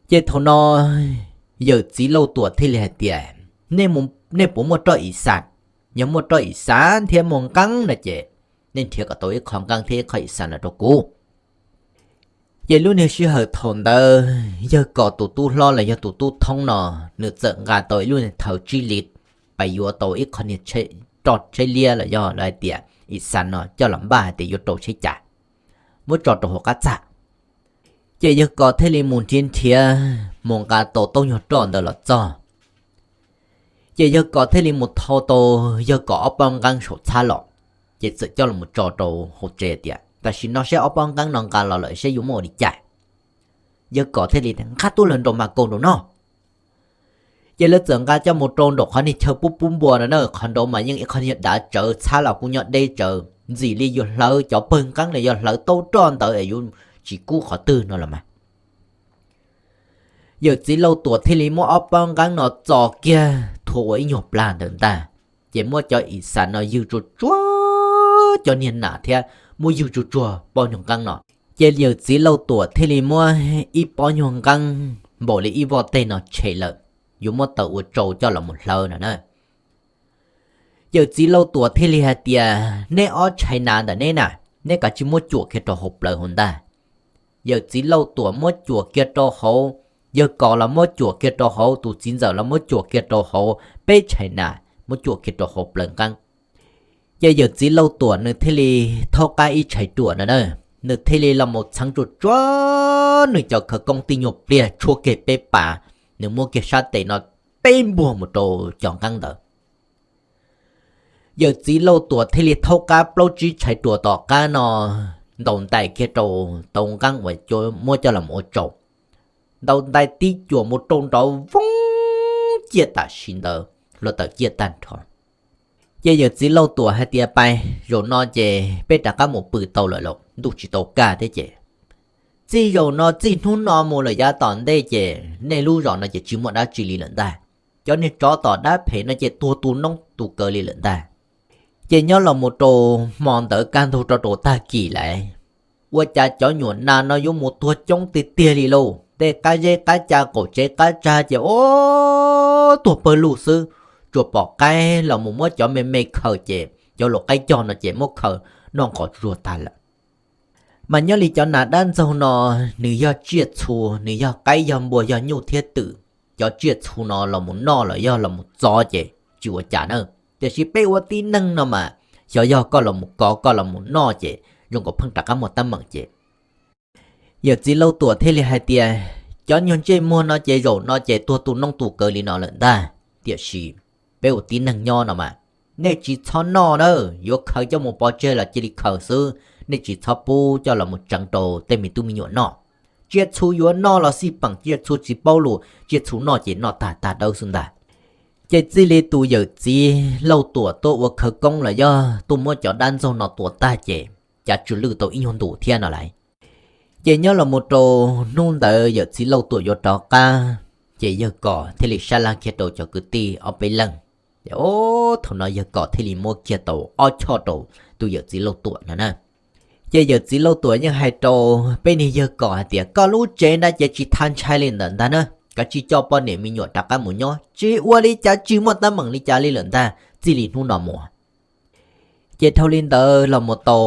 Ces thaum no yawm txiv Lauj Tuam thiaj li hais tias, nej puas muaj roj ib xas? Yog muaj roj ib xas thiab muaj nqeeb no ces nej nrhiav kom tau ib qho nqeeb thiab ib qho ib xas los rau kuv. Ces lub niag sij hawm thaum ntawd yawg Kos tus tub hlob los yog tus tub thoob no, nws txawm nqa tau ib lub niag thawv tsib li, pais yuav tau ib qho niag roj tsheb liab los yog lawv hais tias ib xas no coj los npaj hais tias yuav rau tsheb cas, muab tso rau hauv qab txaj. Ces yawg Kos thiaj li mus nrhiav nrhiav mus nqa tau taub nyuag roj ntawd los txog. Ces yawg Kos thiaj li mus thau tau yawg Kos ob pob nqeeb saum txhab los, ces txawm coj los tso rau hauv tsev tias, tam sim no seb ob pob nqeeb no nqa los lawm seb yuav muaj ua li cas. Yawg Kos thiaj li tias, nqa tuaj los nraum mas kaus nraum no. Ces lawv txawm nqa coj mus rau nraum qhov niag chaw pub pub npua no na, qhov nraud mas yeej ib qho niag dav tsawv, txhab los kuj nyob deb tsawv, ntxim li yuav hlawv cov pawg nqeeb los yog hlawv taub roj ntawd es yuav tsis kub qhov twg no los mas. Yawm txiv Lauj Tuam thiaj li muab ob pob nqeeb no txo kiag thua ua ib nyuag plag ntawm ntag, ces muab cov ib xav no ywg tsuag tsuag, cov niag nas thiab muab ywg tsuag tsuag pob nyuag nqeeb no. Ces yawm txiv Lauj Tuam thiaj li muab ib pob nyuag nqeeb npaum li ib voj teg no tshem lawm, yuav muab taws ua tsau coj los mus hlawv no na. Yawm txiv Lauj Tuam thiaj li hais tias, neb ob tshais nas ntawm neb na, neb kav tsij muab cuam kiag rau hauv plawv hauv ntag. Yawm txiv Lauj Tuam muab cuam kiag rau hauv, yawg Kos los muab cuam kiag rau hauv, tus txiv ntxawm los muab cuam kiag rau hauv, peb tshais nas muab cuam kiag rau hauv plawv nqeeb. Ces yawm txiv Lauj Tuam nws thiaj li thaub qab ib tshais ruam no na, nws thiaj li los mus txheev tsuag tsuag nws cov khawv koob tib nyuag pliag tshuab kiag peb pas, nws muab kiag sab tes no peb npuag mus rau cov nqeeb ntawd. Yawm txiv Lauj Tuam thiaj li thaub qab plaub tsib tshais ruam tom qab no ntaus ntais kiag rau tau nqeeb uas muab coj los ua tsau. Ntaus ntais tib cuam mus rau nrov voob ciaj tam sim ntawd, hluav taws ciaj tag nrho. Ces yawm txiv Lauj Tuam hais tias, pais, zaum no ces peb rov qab mus pw tau lawm los ntuj tsis tau kaj thiab ces, txij zaum no txij hnub no mus lawm yav tom ntej ces nej lub zos no ces tsis muaj dab tsi li lawm ntag. Cov niag tsov tom dab phem no ces tuag tu noob tu kaw li lawm ntag. Ces nyob los mus rau hmo ntawd kaj ntug rau rau tag kis lawm, ua cas cov nyuam nas no yuav mus tuag coob tiag tiag li lauj. Tej qab zeb qab ca qaum tsev qab tsag ces ua tuag pawg lug xwb, tsuas pom qaib los mus muab cov me me khaws ces cov luam qaib cog no ces muab khaws noj nqos tsuag tag lawm. Mas nyob li cov nas dab ntxaug no, nws yog tsiaj txhu, nws yog qaib yog npua yog nyuj thiab twm. Cov tsiaj txhu no los mus noj los yog los mus txo ces tsis ua cas na. Tiam sis peb ua tib neeg no mas, xyov yog koj los mus kov koj los mus noj ces zoo nkaus pheej rov qab muaj teeb meem ces. Yawm txiv Lauj Tuam thiaj li hais tias, cov nyuag ntsej muag no ces zaum no ces tuag tu noob tu kaw li no lawm ntag. Tiam sis peb ua tib neeg nyob no mas, nej tsis txhob noj na, yuav khaws coj mus pov tseg los cia li khaws xwb, nej tsis txhob pub coj los mus tseev rau tej me tub me nyuam noj. Tsiaj txhu yuav noj los xij peem, tsiaj txhu tsis paub lus, tsiaj txhu noj ces noj tag tag dawb xwb ntag. Ces txij li tus yawm txiv Lauj Tuam tuaj ua khawv koob los yog tuaj muab cov dab ntxaug no tua tag ces cav tsw lwj tau ib nyuag ntus thiab no lauj. Ces nyob los mus rau hnub ntawd yawm txiv Lauj Tuam yuav rov qab, ces yawg Kos thiaj li sab laj kiag rau cov kwv tij ob peb leeg. Ces thaum no yawg Kos thiaj li muab kiag tau ob choj rau tus yawm txiv Lauj Tuam no na. Ces yawm txiv Lauj Tuam yeej hais rau peb niag yawg Kos hais tias, koj lub tsev ntawd ces tsis tha ntshai li ntawm ntag na, kav tsij coj poj niam me nyuam rov qab mus nyob, tsis ua li cas tsis muaj teeb meem li cas li lawm ntag, txij li hnub no mus. Ces dhau li ntawd los mus tau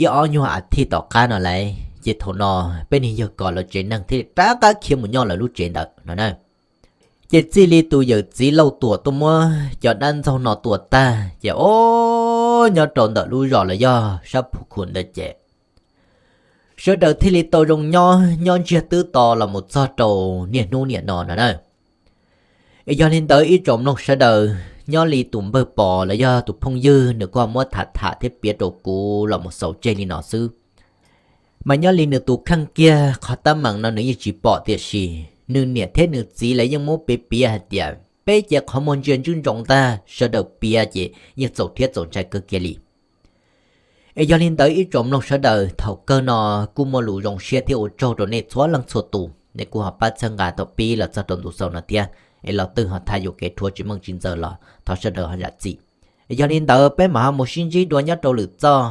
ib ob nyuag as thiv tom qab no lauj, ces thaum no peb niag yawg Kos lawv tsev neeg thiaj li rov qab khiav mus nyob lawv lub tsev ntawd no na. Ces txij li tus yawm txiv Lauj Tuam tuaj muab cov dab ntxaug no tua tag ces o, nyob rau ntawm lub zos los yog sab Phu Khu ntawd ces sawv daws thiaj li tau zoo nyob nyob ntsiag twb to los mus txog rau niaj hnub niam no no na. Es yog li ntawd ib tsoom mloog sawv daws, nyob li tus npawg Pos los yog tus phooj ywg nws kuj muab tham tham thiab piav rau kuv los mus xaus tseg li no xwb. Mas nyob li nws tus kheej kiag qhov teeb meem no nws yeej tsis pom, tiam sis nws niam thiab nws txiv lawv yeej muab piav piav hais tias peb ces qhov muag ntsia ntswb ntsoov ntag, sawv daws piav ces yeej txaus rhiab txaus ntshai kawg kiag li. Es yog li ntawd ib tsoom mloog sawv daws, thaum kawg no kuj muaj lus zoo siab thiab ua tsaug rau nej txhua leej txhua tus, nej kuj ho pab txhawb nqa thaum pib los txog rau ntu xaus no thiab. Es los twg ho thaj yuam kev rhuav tsis meej tsis ntxaws los thov sawv daws ho zam txim. Es yog li ntawd peb mam ho mus sib ntsib dua nyob rau lwm txoj.